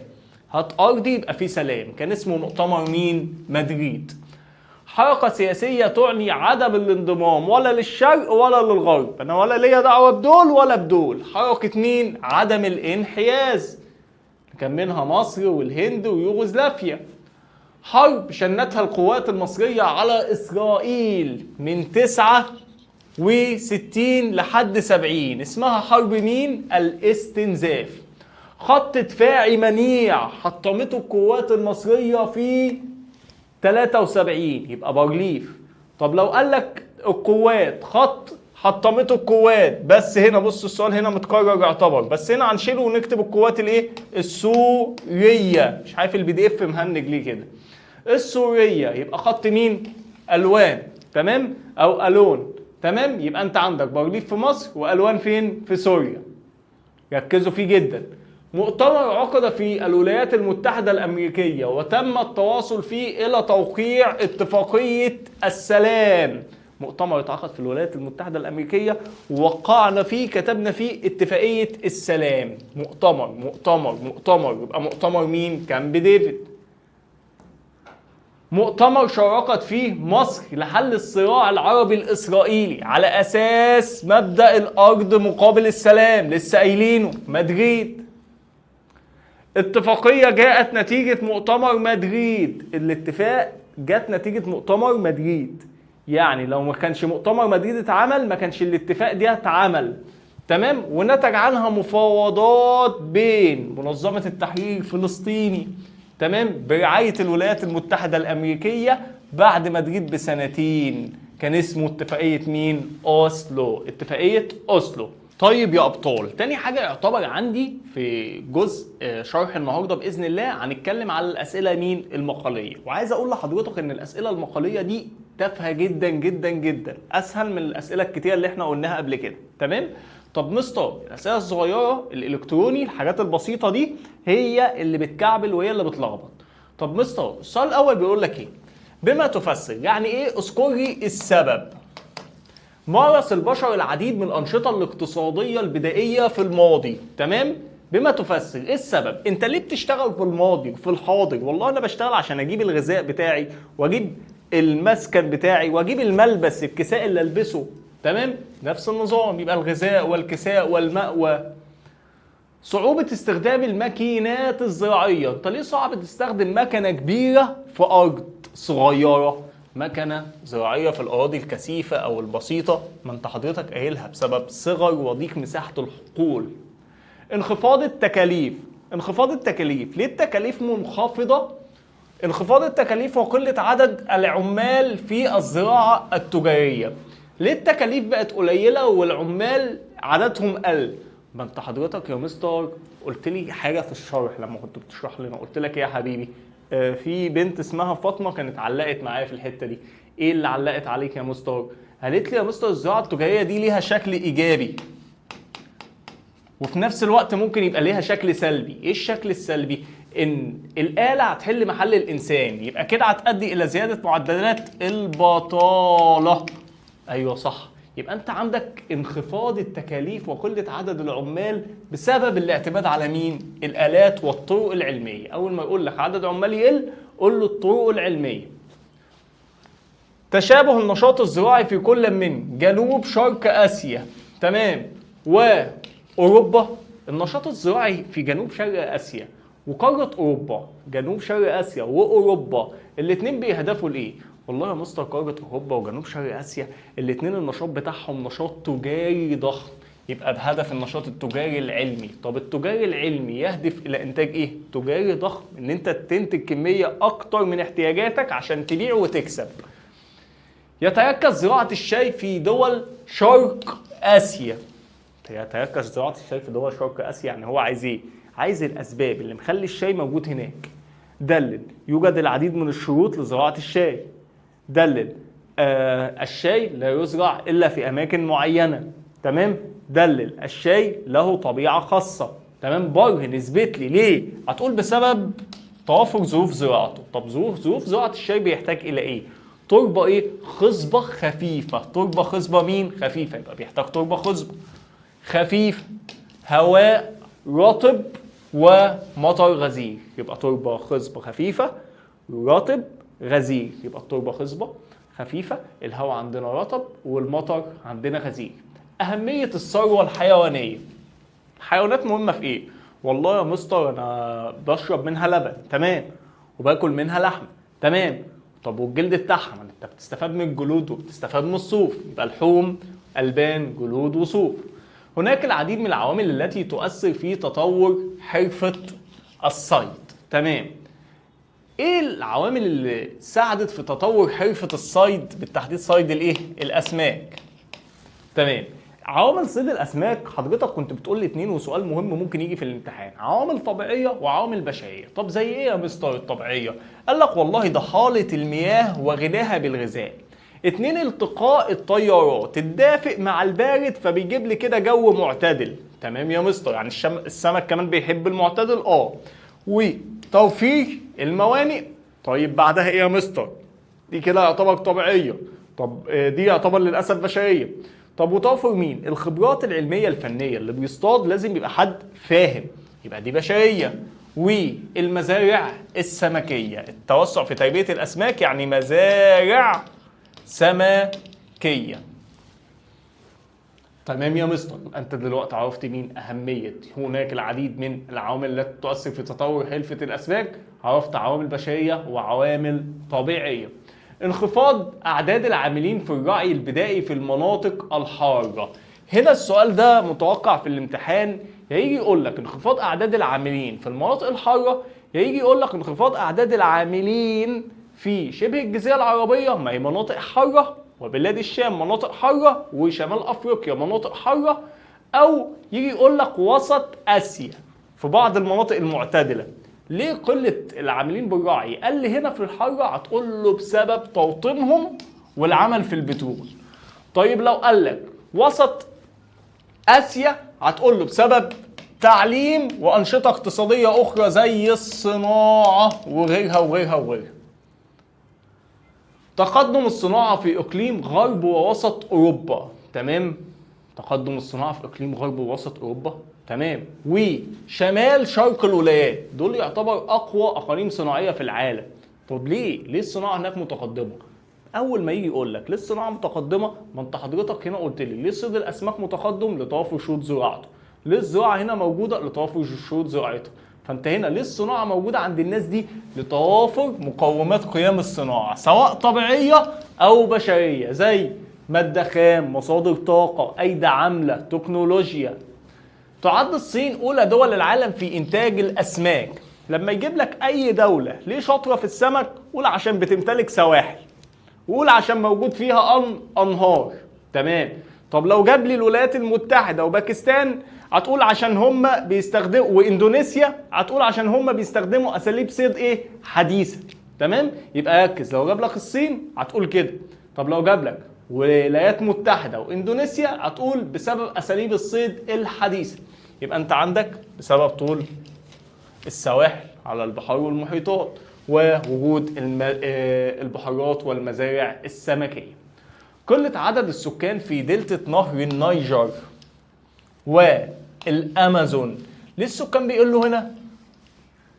هات ارضي يبقى في سلام. كان اسمه مؤتمر مين؟ مدريد. حركة سياسية تعني عدم الانضمام ولا للشرق ولا للغرب، انا ولا ليا دعوة بدول ولا بدول. حركة مين؟ عدم الانحياز، كان منها مصر والهند ويوغوسلافيا. حرب شنتها القوات المصرية على إسرائيل من 69 لحد 70، اسمها حرب مين؟ الاستنزاف. خط دفاعي منيع حطمته القوات المصرية في 73، يبقى بارليف. طب لو قال لك القوات، خط حطمته القوات، بس هنا بص السؤال هنا متكرر يعتبر، بس هنا هنشيله ونكتب القوات الايه؟ السورية. مش عارف ال PDF مهنج ليه كده. السورية يبقى خط مين؟ الوان، تمام، او الون، تمام. يبقى انت عندك بارليف في مصر والوان فين؟ في سوريا. ركزوا فيه جدا. مؤتمر عقد في الولايات المتحدة الأمريكية وتم التواصل فيه إلى توقيع اتفاقية السلام. مؤتمر اتعقد في الولايات المتحدة الأمريكية ووقعنا فيه، كتبنا فيه اتفاقية السلام. مؤتمر مؤتمر مؤتمر، يبقى مؤتمر مين؟ كامب ديفيد. مؤتمر شاركت فيه مصر لحل الصراع العربي الإسرائيلي على أساس مبدأ الأرض مقابل السلام، لسه قايلينه، مدريد. اتفاقية جاءت نتيجة مؤتمر مدريد. الاتفاق جت نتيجة مؤتمر مدريد، يعني لو ما كانش مؤتمر مدريد اتعمل ما كانش الاتفاق دي اتعمل، تمام. ونتج عنها مفاوضات بين منظمة التحرير الفلسطيني، تمام، برعاية الولايات المتحدة الأمريكية بعد مدريد بسنتين. كان اسمه اتفاقية مين؟ أوسلو، اتفاقية أوسلو. طيب يا أبطال، تاني حاجة يعتبر عندي في جزء شرح النهاردة بإذن الله هنتكلم على الأسئلة مين؟ المقالية. وعايز أقول لحضرتك إن الأسئلة المقالية دي تافهة جدا جدا جدا، أسهل من الأسئلة الكتيرة اللي احنا قلناها قبل كده، تمام؟ طب مستر، الأسئلة الصغيرة الإلكتروني الحاجات البسيطة دي هي اللي بتكعبل وهي اللي بتلخبط. طب مستر، السؤال الأول بيقول لك إيه؟ بما تفسر، يعني إيه؟ اذكري السبب. مارس البشر العديد من الأنشطة الاقتصادية البدائية في الماضي، تمام؟ بما تفسر، إيه السبب؟ أنت ليه بتشتغل في الماضي وفي الحاضر؟ والله أنا بشتغل عشان أجيب الغذاء بتاعي وأجيب المسكن بتاعي وأجيب الملبس، الكساء اللي ألبسه، تمام؟ نفس النظام، يبقى الغذاء والكساء والمأوى. صعوبة استخدام الماكينات الزراعية، انت ليه صعب تستخدم مكنة كبيرة في أرض صغيرة؟ مكنة زراعية في الأراضي الكثيفة أو البسيطة، ما انت حضرتك قايلها، بسبب صغر وضيق مساحة الحقول. انخفاض التكاليف، انخفاض التكاليف، ليه التكاليف منخفضة؟ انخفاض التكاليف وقلة عدد العمال في الزراعة التجارية. ليه التكاليف بقت قليلة والعمال عددهم قل؟ ما انت حضرتك يا مستر قلت لي حاجة في الشرح لما كنت بتشرح لنا، قلت لك ايه يا حبيبي؟ في بنت اسمها فاطمة كانت علقت معايا في الحتة دي. ايه اللي علقت عليك يا مستر؟ قالت لي يا مستر الزراعة التجارية دي ليها شكل ايجابي وفي نفس الوقت ممكن يبقى ليها شكل سلبي. ايه الشكل السلبي؟ ان الآلة هتحل محل الإنسان، يبقى كده هتؤدي إلى زيادة معدلات البطالة. أيوة صح، يبقى أنت عندك انخفاض التكاليف وقلة عدد العمال بسبب الاعتماد على مين؟ الآلات والطرق العلمية. أول ما يقول لك عدد عمال يقل قول له الطرق العلمية. تشابه النشاط الزراعي في كل من جنوب شرق آسيا، تمام، وأوروبا. النشاط الزراعي في جنوب شرق آسيا وقارة أوروبا، جنوب شرق آسيا وأوروبا الاتنين بيهدفوا لإيه؟ والله يا مستر قارة أوروبا وجنوب شرق آسيا الاتنين النشاط بتاعهم نشاط تجاري ضخم، يبقى بهدف النشاط التجاري العلمي. طب التجاري العلمي يهدف إلى إنتاج إيه؟ تجاري ضخم، إن أنت تنتج كمية أكتر من احتياجاتك عشان تبيع وتكسب. يتركز زراعة الشاي في دول شرق آسيا. يتركز زراعة الشاي في دول شرق آسيا، يعني هو عايز إيه؟ عايز الأسباب اللي مخلي الشاي موجود هناك. دلل، يوجد العديد من الشروط لزراعة الشاي. دلل، الشاي لا يزرع إلا في أماكن معينة، تمام؟ دلل، الشاي له طبيعة خاصة، تمام؟ برهن، اثبت لي ليه؟ هتقول بسبب توافر ظروف زراعته. طب ظروف زراعة الشاي بيحتاج الى ايه؟ تربة ايه؟ خصبة خفيفة. تربة خصبة مين؟ خفيفة، يبقى بيحتاج تربة خصبة خفيفة، هواء رطب ومطر غزير. يبقى تربة خصبة خفيفة رطب غزير، يبقى التربة خصبة خفيفة، الهواء عندنا رطب والمطر عندنا غزير. أهمية الثروة الحيوانية. الحيوانات مهمة في ايه؟ والله يا مستر انا بشرب منها لبن، تمام، وباكل منها لحم، تمام. طب والجلد بتاعها؟ ما انت بتستفاد من الجلود وبتستفاد من الصوف، يبقى لحوم، البان، جلود وصوف. هناك العديد من العوامل التي تؤثر في تطور حرفة الصيد، تمام. ايه العوامل اللي ساعدت في تطور حرفة الصيد، بالتحديد صيد الايه؟ الاسماك، تمام. عوامل صيد الاسماك حضرتك كنت بتقول لي اتنين، وسؤال مهم ممكن يجي في الامتحان، عوامل طبيعية وعوامل بشرية. طب زي ايه يا مستر الطبيعية؟ قال لك والله ضحاله المياه وغناها بالغذاء. اتنين، التقاء التيارات الدافئ مع البارد فبيجيب لي كده جو معتدل، تمام يا مستر. يعني السمك كمان بيحب المعتدل، وتوفير الموانئ. طيب بعدها ايه يا مستر؟ دي كده يعتبر طبيعية، طب دي يعتبر للاسف بشرية. طب وتوفر مين؟ الخبرات العلمية الفنية، اللي بيصطاد لازم يبقى حد فاهم، يبقى دي بشرية. والمزارع السمكيه، التوسع في تربيه الاسماك يعني مزارع سمكيه، تمام يا مستر. انت دلوقتي عرفت مين اهمية هناك العديد من العوامل التي تؤثر في تطور حرفه الاسماك، عرفت عوامل بشرية وعوامل طبيعية. انخفاض اعداد العاملين في الرعي البدائي في المناطق الحارة. هنا السؤال ده متوقع في الامتحان، يا يجي يقول لك انخفاض اعداد العاملين في المناطق الحارة، يا يجي يقول لك انخفاض اعداد العاملين في شبه الجزيرة العربية، ما هي مناطق حارة، وبلاد الشام مناطق حارة، وشمال افريقيا مناطق حارة، او يجي يقول لك وسط اسيا في بعض المناطق المعتدلة. ليه قلة العاملين بالرعي؟ قال لي هنا في الحارة، هتقول له بسبب توطينهم والعمل في البترول. طيب لو قال لك وسط اسيا، هتقول له بسبب تعليم وانشطة اقتصادية اخرى زي الصناعة وغيرها وغيرها وغيرها. تقدم الصناعة في اقليم غرب ووسط اوروبا، تمام. تقدم الصناعة في اقليم غرب ووسط اوروبا، تمام، وشمال شرق الولايات، دول يعتبر اقوى اقاليم صناعية في العالم. طب ليه؟ ليه الصناعة هناك متقدمة؟ اول ما يجي يقول لك ليه الصناعة متقدمة، ما انت حضرتك هنا قلت لي ليه صيد الاسماك متقدم؟ لتوافر شروط زراعته. ليه الزراعة هنا موجودة؟ لتوافر شروط زراعتها. فانت هنا ليه الصناعة موجودة عند الناس دي؟ لتوافر مقومات قيام الصناعة، سواء طبيعية او بشرية، زي مادة خام، مصادر طاقة، ايدي عامله، تكنولوجيا. تعد الصين اولى دول العالم في انتاج الاسماك. لما يجيب لك اي دولة ليه شاطرة في السمك، قول عشان بتمتلك سواحل، وقول عشان موجود فيها انهار، تمام. طب لو جاب لي الولايات المتحدة وباكستان، هتقول عشان هم بيستخدموا، واندونيسيا هتقول عشان هم بيستخدموا اساليب صيد ايه؟ حديثه، تمام. يبقى ركز، لو جاب لك الصين هتقول كده، طب لو جاب لك ولايات متحدة واندونيسيا هتقول بسبب اساليب الصيد الحديثة. يبقى انت عندك بسبب طول السواحل على البحار والمحيطات ووجود البحيرات والمزارع السمكية. قلة عدد السكان في دلتا نهر النيجر والأمازون. ليه السكان بيقلوا هنا؟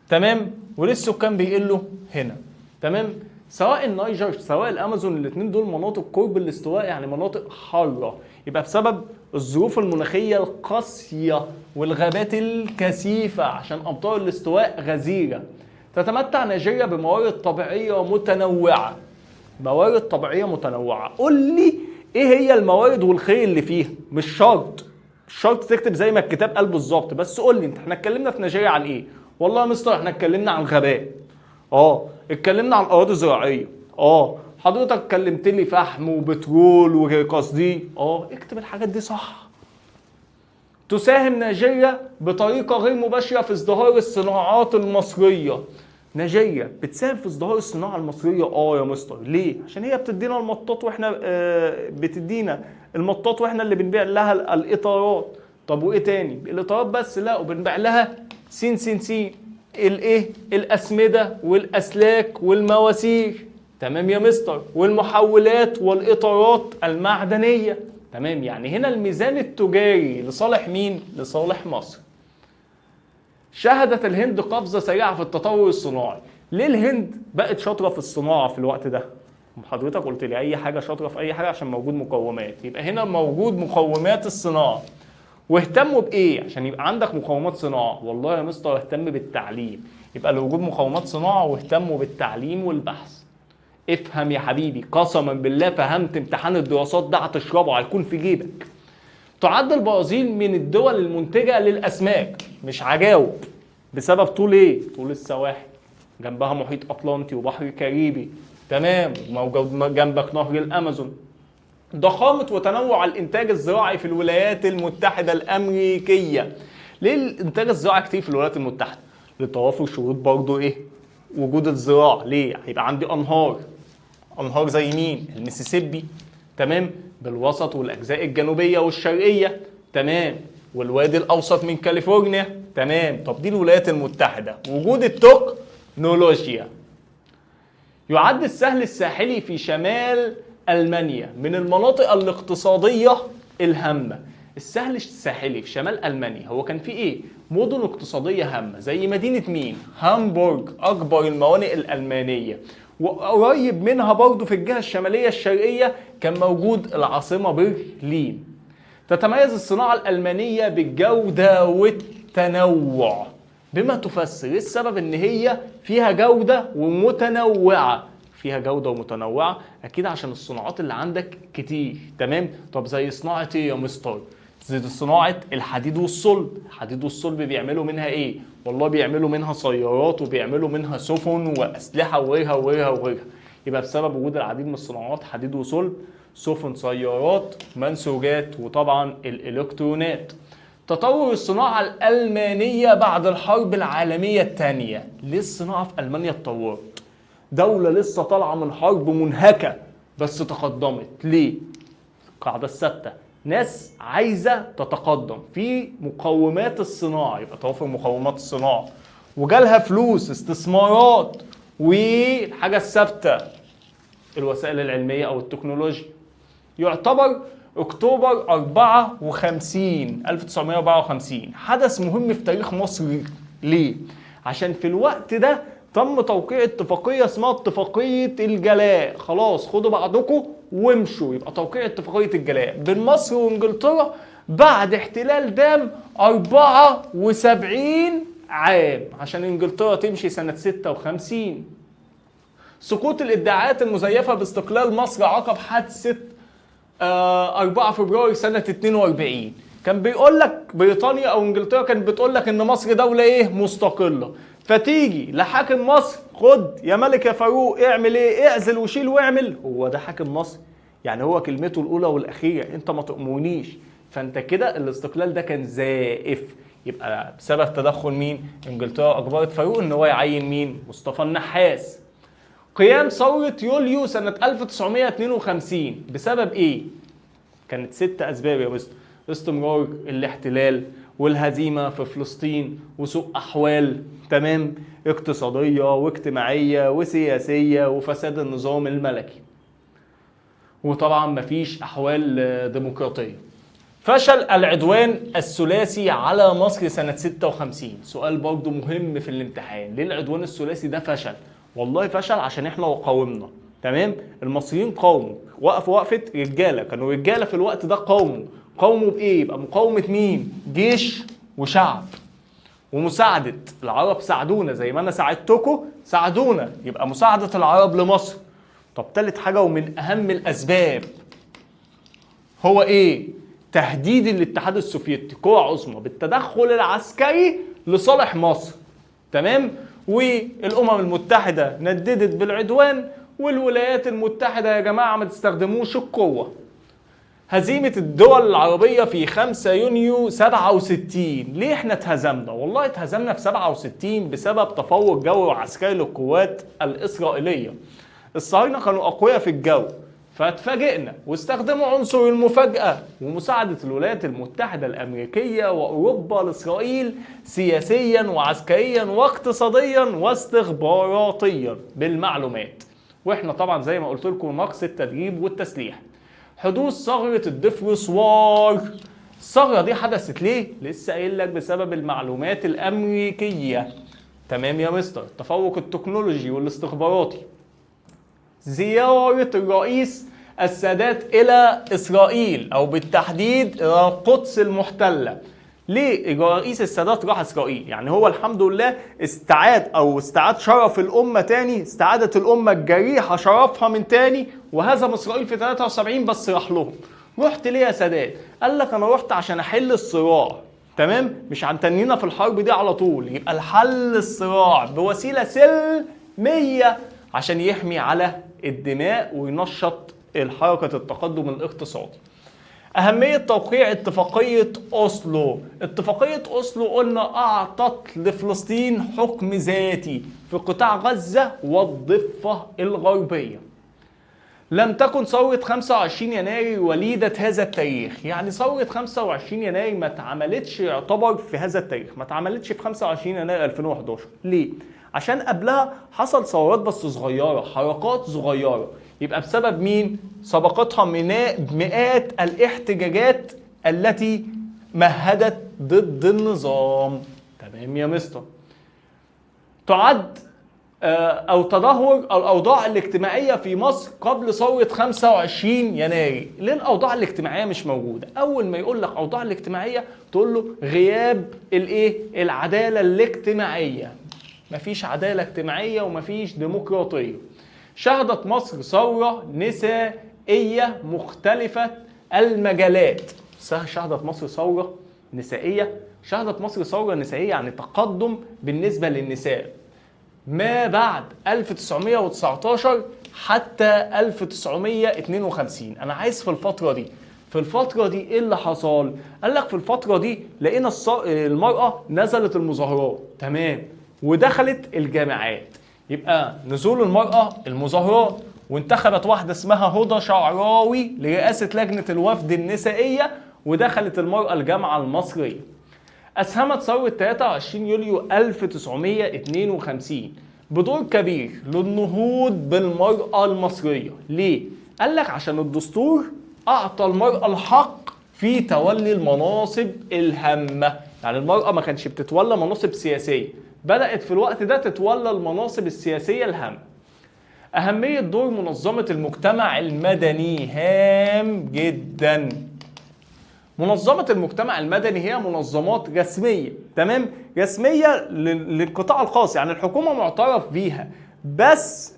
تمام، وليه السكان بيقلوا هنا؟ تمام، سواء النيجر سواء الأمازون، الاثنين دول مناطق قرب الاستواء، يعني مناطق حارة، يبقى بسبب الظروف المناخية القاسية والغابات الكثيفة عشان أمطار الاستواء غزيرة. تتمتع نيجيريا بموارد طبيعية متنوعة. موارد طبيعية متنوعة، قول لي ايه هي الموارد والخير اللي فيها؟ مش شرط، مش شرط تكتب زي ما الكتاب قال بالظبط، بس قول لي انت احنا اتكلمنا في نيجيريا عن ايه؟ والله يا مستر احنا اتكلمنا عن غابات، اتكلمنا عن اراضي زراعية، حضرتك اتكلمت لي فحم وبترول وقصدي، اكتب الحاجات دي صح. تساهم نيجيريا بطريقة غير مباشرة في ازدهار الصناعات المصرية. نيجيريا بتساهم في ازدهار الصناعة المصرية، يا مستر، ليه؟ عشان هي بتدينا المطاط واحنا بتدينا المطاط واحنا اللي بنبيع لها الاطارات. طب وايه تاني؟ الاطارات بس؟ لا، وبنبيع لها سين سين سين. الايه؟ الاسمده والاسلاك والمواسير. تمام يا مستر. والمحولات والاطارات المعدنية. تمام، يعني هنا الميزان التجاري لصالح مين؟ لصالح مصر. شهدت الهند قفزه سريعة في التطور الصناعي. ليه الهند بقت شاطرة في الصناعة في الوقت ده؟ حضرتك قلت لي اي حاجة شاطرة في اي حاجة عشان موجود مقومات، يبقى هنا موجود مقومات الصناعة. واهتموا بايه عشان يبقى عندك مقومات صناعة؟ والله يا مستر اهتم بالتعليم، يبقى لوجود مقومات صناعة واهتموا بالتعليم والبحث. افهم يا حبيبي، قسما بالله فهمت. امتحان الدراسات ده هتشربه، هيكون في جيبك. تعد البرازيل من الدول المنتجة للاسماك، مش هجاوب، بسبب طول ايه؟ طول السواحل، جنبها محيط اطلنطي وبحر كاريبي. تمام، وموجود جنبك نهر الامازون. ضخامة وتنوع الإنتاج الزراعي في الولايات المتحدة الأمريكية. ليه الإنتاج الزراعي كتير في الولايات المتحدة؟ لتوافر شروط برضو إيه؟ وجود الزراعة. ليه؟ هيبقى عندي أنهار، أنهار زي مين؟ المسيسيبي، تمام، بالوسط والأجزاء الجنوبية والشرقية، تمام، والوادي الأوسط من كاليفورنيا. تمام. طب دي الولايات المتحدة. وجود التكنولوجيا. يعد السهل الساحلي في شمال ألمانيا من المناطق الاقتصادية الهامة. السهل الساحلي في شمال ألمانيا هو كان فيه إيه؟ مدن اقتصادية هامة زي مدينة مين؟ هامبورغ، أكبر الموانئ الألمانية، وقريب منها برضو في الجهة الشمالية الشرقية كان موجود العاصمة برلين. تتميز الصناعة الألمانية بالجودة والتنوع، بما تفسر ايه السبب ان هي فيها جودة ومتنوعة؟ فيها جودة ومتنوعة اكيد عشان الصناعات اللي عندك كتير. تمام. طب زي صناعة ايه يا مستر؟ زي صناعة الحديد والصلب. الحديد والصلب بيعملوا منها ايه؟ والله بيعملوا منها سيارات وبيعملوا منها سفن واسلحة وغيرها وغيرها وغيرها. يبقى بسبب وجود العديد من الصناعات، حديد وصلب، سفن، سيارات، منسوجات، وطبعا الالكترونات. تطور الصناعة الألمانية بعد الحرب العالمية الثانية. ليه الصناعة في ألمانيا اتطورت؟ دولة لسه طالعة من حرب منهكة بس تقدمت. ليه؟ القاعدة الثابتة، ناس عايزة تتقدم في مقومات الصناعة، يبقى توفر مقومات الصناعة، وجالها فلوس، استثمارات، والحاجة الثابتة الوسائل العلمية أو التكنولوجيا. يعتبر اكتوبر 54 1954 حدث مهم في تاريخ مصر. ليه؟ عشان في الوقت ده تم توقيع اتفاقية اسمها اتفاقية الجلاء. خلاص خدوا بعضكم وامشوا، يبقى توقيع اتفاقية الجلاء بين مصر وانجلترا بعد احتلال دام 74 عام، عشان انجلترا تمشي سنة 56. سقوط الادعاءات المزيفة باستقلال مصر عقب حادثة 4 فبراير سنة 42. كان بيقول لك بريطانيا او انجلترا كانت بتقول لك ان مصر دولة ايه؟ مستقلة. فتيجي لحاكم مصر، خد يا ملك يا فاروق اعمل ايه؟ اعزل وشيل واعمل. هو ده حاكم مصر؟ يعني هو كلمته الاولى والاخيرة، انت ما تأمرنيش. فانت كده الاستقلال ده كان زائف. يبقى بسبب تدخل مين؟ انجلترا اجبرت فاروق ان هو يعين مين؟ مصطفى النحاس. قيام ثورة يوليو سنة 1952 بسبب ايه؟ كانت 6 اسباب يا مستر: استمرار الاحتلال والهزيمة في فلسطين وسوء احوال، تمام، اقتصادية واجتماعية وسياسية وفساد النظام الملكي، وطبعا مفيش احوال ديمقراطية. فشل العدوان الثلاثي على مصر سنة 56. سؤال برضو مهم في الامتحان، ليه العدوان الثلاثي ده فشل؟ والله فشل عشان احنا قاومنا. تمام، المصريين قاوموا، وقفوا وقفة رجالة، كانوا رجالة في الوقت ده، قاوموا. قاوموا بايه؟ يبقى مقاومة مين؟ جيش وشعب ومساعدة العرب. ساعدونا زي ما انا ساعدتكم ساعدونا، يبقى مساعدة العرب لمصر. طب تالت حاجة ومن اهم الاسباب هو ايه؟ تهديد الاتحاد السوفيتي قوة عظمى بالتدخل العسكري لصالح مصر. تمام، والامم المتحدة نددت بالعدوان، والولايات المتحدة يا جماعة ما تستخدموش القوة. هزيمة الدول العربية في 5 يونيو 67. ليه احنا اتهزمنا؟ والله اتهزمنا في 67 بسبب تفوق جوي وعسكري للقوات الإسرائيلية. الصهاينة كانوا أقوياء في الجو، فاتفاجئنا واستخدموا عنصر المفاجأة ومساعدة الولايات المتحدة الأمريكية وأوروبا لإسرائيل سياسيا وعسكريا واقتصاديا واستخباراتيا بالمعلومات. واحنا طبعا زي ما قلت لكم نقص التدريب والتسليح. حدوث ثغرة الدفرسوار، الثغرة دي حدثت ليه؟ لسه قايل لك بسبب المعلومات الأمريكية. تمام يا مستر. التفوق التكنولوجي والاستخباراتي. زيارة الرئيس السادات إلى إسرائيل، أو بالتحديد إلى القدس المحتلة. ليه الرئيس السادات راح إسرائيل؟ يعني هو الحمد لله استعاد شرف الأمة تاني، استعادت الأمة الجريحة شرفها من تاني، وهزم إسرائيل في 73 بس راح لهم. رحت ليه يا سادات؟ قال لك أنا رحت عشان أحل الصراع. تمام، مش هنتنينا في الحرب دي على طول، يبقى الحل الصراع بوسيلة سلمية عشان يحمي على الدماء وينشط الحركة التقدم الاقتصادي. أهمية توقيع اتفاقية أوسلو. اتفاقية أوسلو قلنا أعطت لفلسطين حكم ذاتي في قطاع غزة والضفة الغربية. لم تكن ثورة 25 يناير وليدة هذا التاريخ، يعني ثورة 25 يناير ما اتعملتش يعتبر في هذا التاريخ، ما اتعملتش في 25 يناير 2011. ليه؟ عشان قبلها حصل ثورات بس صغيرة، حركات صغيرة، يبقى بسبب مين؟ سبقتها مئات الاحتجاجات التي مهدت ضد النظام. تمام يا مستر. تعد أو تدهور الأوضاع الاجتماعية في مصر قبل ثورة 25 يناير. ليه الأوضاع الاجتماعية مش موجودة؟ أول ما يقول لك أوضاع الاجتماعية تقول له غياب الإيه؟ العدالة الاجتماعية. مفيش عدالة اجتماعية ومفيش ديمقراطية. شهدت مصر ثورة نسائية مختلفة المجالات. شهدت مصر ثورة نسائية، شهدت مصر ثورة نسائية يعني تقدم بالنسبة للنساء ما بعد 1919 حتى 1952. أنا عايز في الفترة دي، في الفترة دي إيه اللي حصل؟ قال لك في الفترة دي لقينا المرأة نزلت المظاهرات، تمام، ودخلت الجامعات. يبقى نزول المرأة المظاهرات، وانتخبت واحدة اسمها هدى شعراوي لرئاسة لجنة الوفد النسائية، ودخلت المرأة الجامعة المصرية. أسهمت ثورة 23 يوليو 1952 بدور كبير للنهوض بالمرأة المصرية. ليه؟ قال لك عشان الدستور أعطى المرأة الحق في تولي المناصب الهامة. يعني المرأة ما كانش بتتولى مناصب سياسية، بدأت في الوقت ده تتولى المناصب السياسية الهامة. أهمية دور منظمة المجتمع المدني هام جدا. منظمة المجتمع المدني هي منظمات رسمية، تمام، رسمية للقطاع الخاص، يعني الحكومة معترف بيها، بس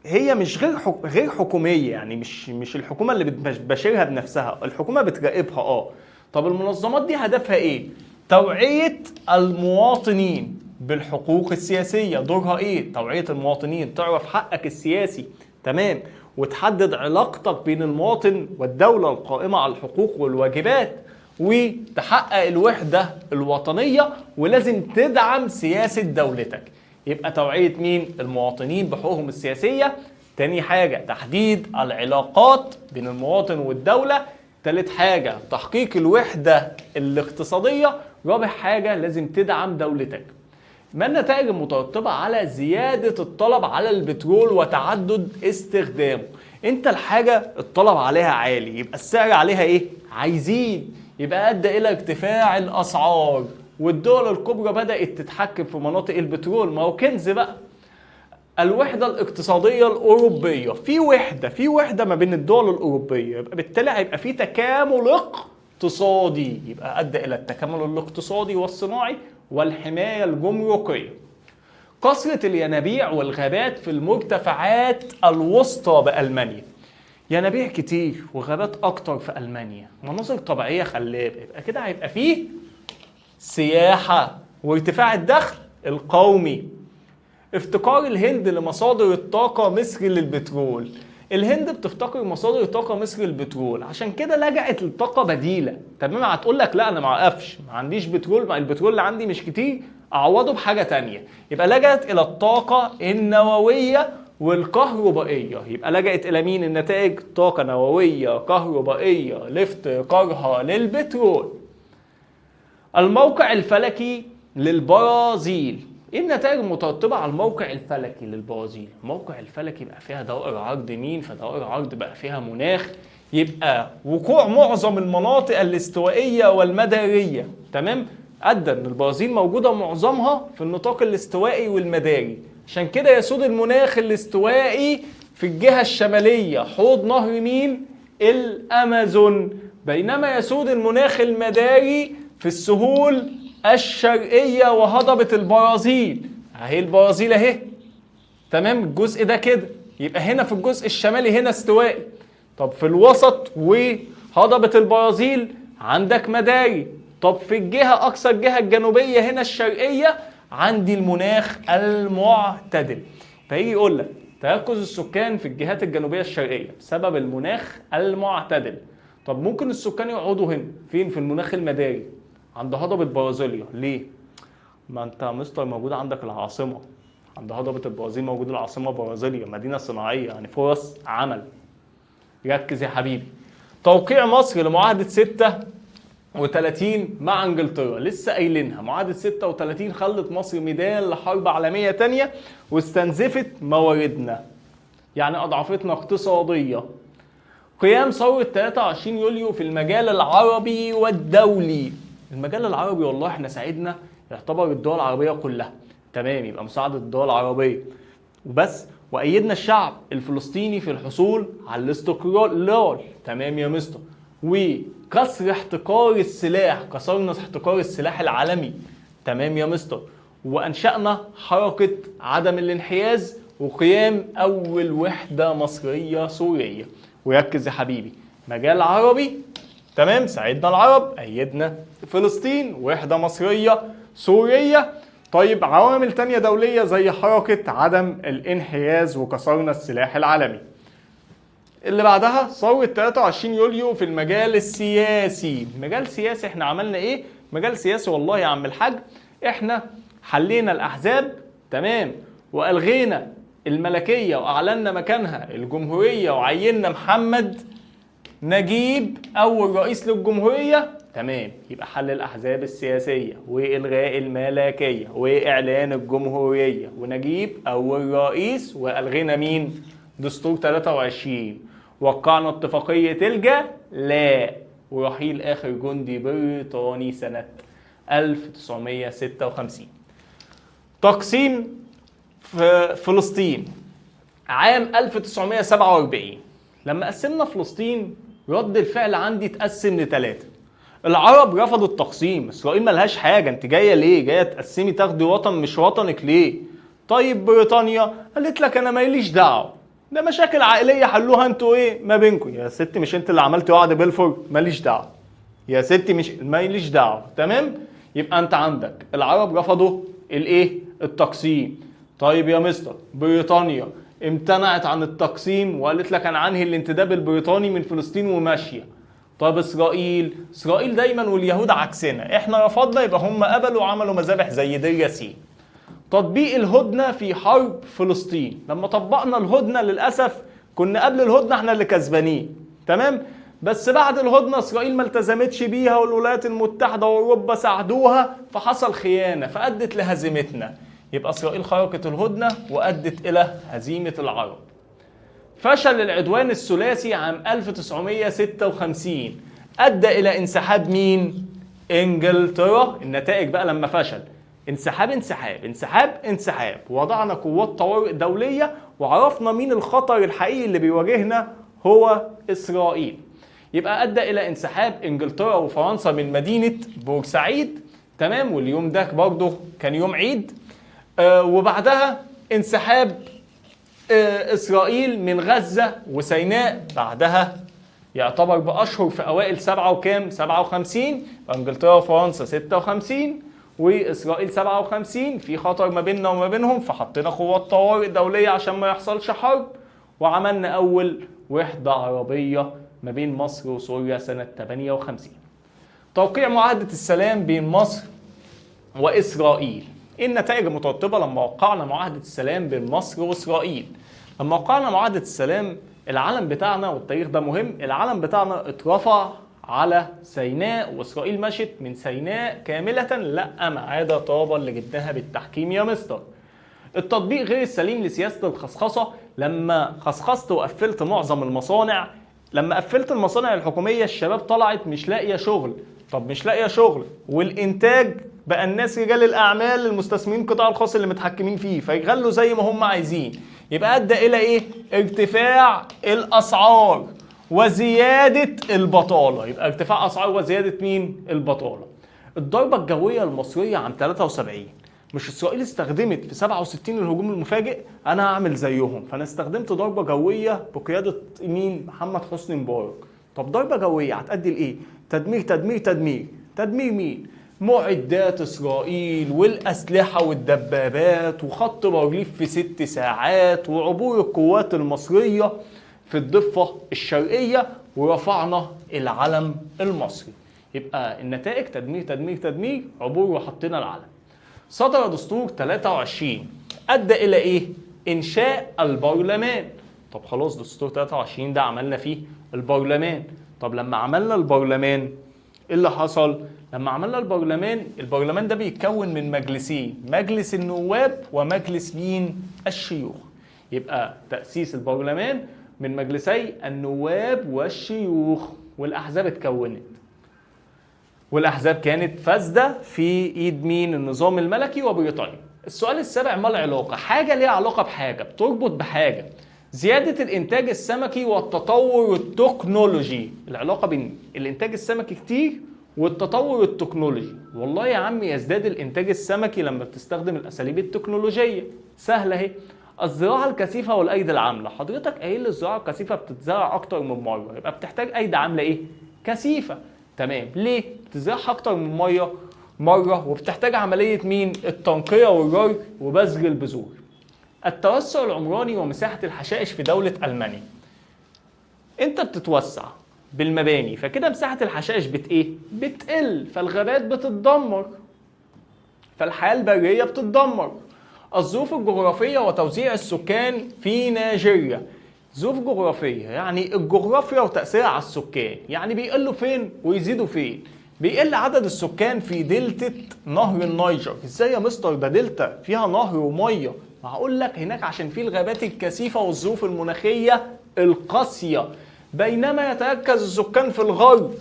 هي مش غير حكومية، يعني مش الحكومة اللي بتباشرها بنفسها، الحكومة بتراقبها. طب المنظمات دي هدفها ايه؟ توعية المواطنين بالحقوق السياسية. دورها ايه؟ توعية المواطنين، تعرف حقك السياسي، تمام، وتحدد علاقتك بين المواطن والدولة القائمة على الحقوق والواجبات، وتحقق الوحدة الوطنية، ولازم تدعم سياسة دولتك. يبقى توعية مين؟ المواطنين بحقوقهم السياسية. تاني حاجة تحديد العلاقات بين المواطن والدولة. تالت حاجة تحقيق الوحدة الاقتصادية. رابع حاجة لازم تدعم دولتك. ما النتائج المترتبة على زيادة الطلب على البترول وتعدد استخدامه؟ انت الحاجة الطلب عليها عالي، يبقى السعر عليها ايه؟ عايزين، يبقى ادى الى ارتفاع الاسعار، والدول الكبرى بدأت تتحكم في مناطق البترول، ما هو كنز بقى. الوحدة الاقتصادية الأوروبية، في وحدة ما بين الدول الأوروبية، يبقى بالتالي هيبقى في تكامل اقتصادي، يبقى ادى الى التكامل الاقتصادي والصناعي والحماية الجمركية. كثرة الينابيع والغابات في المرتفعات الوسطى بألمانيا. ينابيع كتير وغابات أكتر في ألمانيا، مناظر طبيعية خلابة، يبقى كده هيبقى فيه سياحة وارتفاع الدخل القومي. افتقار الهند لمصادر الطاقة مصر للبترول. الهند بتفتقر مصادر طاقة مصر للبترول، عشان كده لجأت لطاقة بديلة. تمام، هتقول لك لا انا ما اعرفش، ما عنديش بترول، ما البترول اللي عندي مش كتير، اعوضه بحاجة تانية. يبقى لجأت الى الطاقة النووية والكهربائية. يبقى لجأت إلى مين النتائج؟ طاقة نووية كهربائية لافتقارها للبترول. الموقع الفلكي للبرازيل، ايه النتائج المترتبة على الموقع الفلكي للبرازيل؟ الموقع الفلكي بقى فيها دوائر عرض مين؟ فدوائر عرض بقى فيها مناخ، يبقى وقوع معظم المناطق الاستوائية والمدارية. تمام؟ أدى إن البرازيل موجودة معظمها في النطاق الاستوائي والمداري، عشان كده يسود المناخ الاستوائي في الجهة الشمالية حوض نهر مين؟ الأمازون، بينما يسود المناخ المداري في السهول الشرقية وهضبة البرازيل. اهي البرازيل اهي، تمام، الجزء ده كده، يبقى هنا في الجزء الشمالي هنا استوائي. طب في الوسط وهضبة البرازيل عندك مداري. طب في الجهة أقصى الجهة الجنوبية هنا الشرقية عندي المناخ المعتدل. فيجي يقول لك تركز السكان في الجهات الجنوبية الشرقية بسبب المناخ المعتدل. طب ممكن السكان يقعدوا هنا فين؟ في المناخ المداري عند هضبة برازيليا. ليه؟ ما انت يا مستر موجود عندك العاصمة، عند هضبة البرازيل موجود العاصمة برازيليا، مدينة صناعية، يعني فرص عمل. ركز يا حبيبي. توقيع مصر لمعاهدة 36 مع انجلترا، لسه قايلينها. معاهدة 36 خلت مصر ميدان لحرب عالمية تانية واستنزفت مواردنا، يعني اضعفتنا اقتصادية. قيام ثورة 23 يوليو في المجال العربي والدولي. المجال العربي والله احنا ساعدنا يعتبر الدول العربية كلها، تمام، يبقى مساعدة الدول العربية وبس. وأيدنا الشعب الفلسطيني في الحصول على الاستقلال، تمام يا مستر. وكسر احتكار السلاح، كسرنا احتكار السلاح العالمي، تمام يا مستر. وأنشأنا حركة عدم الانحياز وقيام أول وحدة مصرية سورية. وركز يا حبيبي، مجال عربي، تمام، ساعدنا العرب، أيدنا فلسطين، وحدة مصرية سورية. طيب عوامل تانية دولية زي حركة عدم الانحياز وكسرنا السلاح العالمي. اللي بعدها ثورة 23 يوليو في المجال السياسي. مجال سياسي احنا عملنا ايه؟ مجال سياسي والله يا عم الحاج احنا حلينا الأحزاب، تمام، وألغينا الملكية وأعلنا مكانها الجمهورية، وعيننا محمد نجيب أول رئيس للجمهورية، تمام. يبقى حل الأحزاب السياسية وإلغاء الملكية وإعلان الجمهورية ونجيب أول رئيس، وألغينا مين؟ دستور 23، وقعنا اتفاقية الجلاء، ورحيل آخر جندي بريطاني سنة 1956. تقسيم في فلسطين عام 1947. لما قسمنا فلسطين رد الفعل عندي اتقسم لثلاثة. العرب رفضوا التقسيم، اسرائيل ملهاش حاجة، انت جاية ليه؟ جاية تقسمي تاخدي وطن مش وطنك ليه؟ طيب بريطانيا قالت لك انا ماليش دعوة، ده مشاكل عائلية حلوها انتوا ايه ما بينكم. يا ستي مش انت اللي عملتي وعد بلفور؟ ماليش دعوة يا ستي، مش ماليش دعوة، تمام. يبقى انت عندك العرب رفضوا الايه؟ التقسيم. طيب يا مستر بريطانيا امتنعت عن التقسيم وقالت لك انا عنهي الانتداب البريطاني من فلسطين وماشية. طب اسرائيل، اسرائيل دايما واليهود عكسنا، احنا رفضنا يبقى هم قبلوا وعملوا مذابح زي دير ياسين. تطبيق الهدنة في حرب فلسطين، لما طبقنا الهدنة للاسف كنا قبل الهدنة احنا اللي كسبانين، تمام، بس بعد الهدنة اسرائيل ما التزمتش بيها والولايات المتحدة واوروبا ساعدوها فحصل خيانة فادت لهزيمتنا. يبقى اسرائيل خرقت الهدنة وادت الى هزيمة العرب. فشل العدوان الثلاثي عام 1956 ادى الى انسحاب مين؟ انجلترا. النتائج بقى لما فشل، انسحاب انسحاب انسحاب انسحاب، وضعنا قوات طوارئ دولية وعرفنا مين الخطر الحقيقي اللي بيواجهنا هو اسرائيل. يبقى ادى الى انسحاب انجلترا وفرنسا من مدينة بورسعيد، تمام، واليوم ده برضه كان يوم عيد. وبعدها انسحاب اسرائيل من غزة وسيناء، بعدها يعتبر باشهر في اوائل 57، انجلترا وفرنسا 56 واسرائيل 57، في خطر ما بيننا وما بينهم فحطينا قوات طوارئ دولية عشان ما يحصلش حرب، وعملنا اول وحده عربية ما بين مصر وسوريا سنة 58. توقيع معاهدة السلام بين مصر واسرائيل. ايه النتائج المترتبة لما وقعنا معاهدة السلام بين مصر واسرائيل؟ لما وقعنا معاهدة السلام العلم بتاعنا، والتاريخ ده مهم، العلم بتاعنا اترفع على سيناء، واسرائيل مشت من سيناء كاملة، لا ما عدا طابة اللي جبناها بالتحكيم يا مستر. التطبيق غير السليم لسياسة الخصخصة، لما خصخصت وقفلت معظم المصانع، لما قفلت المصانع الحكومية الشباب طلعت مش لاقية شغل. طب مش لاقية شغل والإنتاج بقى الناس رجال الأعمال المستثمرين القطاع الخاص اللي متحكمين فيه، فيغلوا زي ما هم عايزين، يبقى أدى إلى إيه؟ ارتفاع الأسعار وزيادة البطالة. يبقى ارتفاع أسعار وزيادة مين؟ البطالة. الضربة الجوية المصرية عام 73، مش إسرائيل استخدمت في 67 الهجوم المفاجئ؟ أنا هعمل زيهم، فأنا استخدمت ضربة جوية بقيادة مين؟ محمد حسني مبارك. طب ضربة جوية هتأدي لإيه؟ تدمير تدمير تدمير. تدمير مين؟ معدات إسرائيل والأسلحة والدبابات وخط بارليف في 6 ساعات وعبور القوات المصرية في الضفة الشرقية، ورفعنا العلم المصري. يبقى النتائج تدمير تدمير تدمير، عبور وحطينا العلم. صدر دستور 23 أدى إلى إيه؟ إنشاء البرلمان. طب خلاص دستور 23 ده عملنا فيه البرلمان. طب لما عملنا البرلمان إيه اللي حصل؟ لما عملنا البرلمان، البرلمان ده بيتكون من مجلسين، مجلس النواب ومجلس مين؟ الشيوخ. يبقى تأسيس البرلمان من مجلسي النواب والشيوخ، والأحزاب اتكونت، والأحزاب كانت فاسدة في إيد مين؟ النظام الملكي وبريطانيا. السؤال السابع، ما العلاقة؟ حاجة ليها علاقة بحاجة، بتربط بحاجة. زيادة الإنتاج السمكي والتطور التكنولوجي. العلاقة بين الإنتاج السمكي كتير والتطور التكنولوجي. والله يا عم يزداد الإنتاج السمكي لما بتستخدم الأساليب التكنولوجية، سهلة اهي. الزراعة الكثيفة والأيدي العاملة. حضرتك قايل الزراعة الكثيفة بتتزرع أكتر من مرة، يبقى بتحتاج أيدي عاملة إيه؟ كثيفة. تمام، ليه؟ بتزرعها أكتر من مرة وبتحتاج عملية مين؟ التنقية والري وبذر البذور. التوسع العمراني ومساحة الحشائش في دولة ألمانيا. أنت بتتوسع بالمباني، فكده مساحة الحشائش بت إيه؟ بتقل، فالغابات بتتدمر، فالحياة البرية بتتدمر. الظروف الجغرافية وتوزيع السكان في نيجيريا. ظروف جغرافية يعني الجغرافيا وتأثيرها على السكان، يعني بيقلوا فين ويزيدوا فين. بيقل عدد السكان في دلتة نهر النيجر. ازاي يا مستر؟ ده دلتا فيها نهر ومية. ما هقول لك هناك عشان فيه الغابات الكثيفة والظروف المناخية القاسية، بينما يتركز السكان في الغرب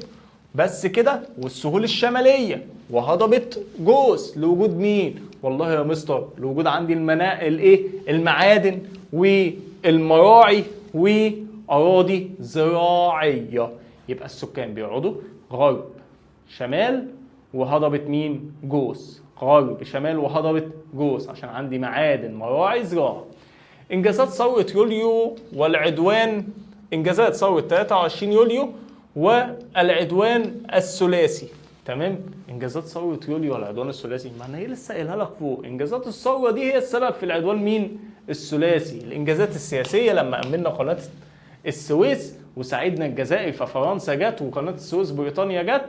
بس كده والسهول الشمالية وهضبة جوز. لوجود مين؟ والله يا مستر لوجود عندي الايه؟ المعادن والمراعي واراضي زراعية. يبقى السكان بيقعدوا غرب شمال وهضبة مين؟ جوز. غرب شمال وهضبة جوز عشان عندي معادن مراعي زراعة. انجازات ثورة يوليو والعدوان. انجازات ثورة 23 يوليو والعدوان الثلاثي. تمام، انجازات ثورة يوليو والعدوان الثلاثي، ما انا هي لسه قايلها لك فوق. انجازات الثورة دي هي السبب في العدوان مين؟ الثلاثي. الانجازات السياسية لما امنا قناة السويس وساعدنا الجزائر ففرنسا جت، وقناة السويس بريطانيا جت،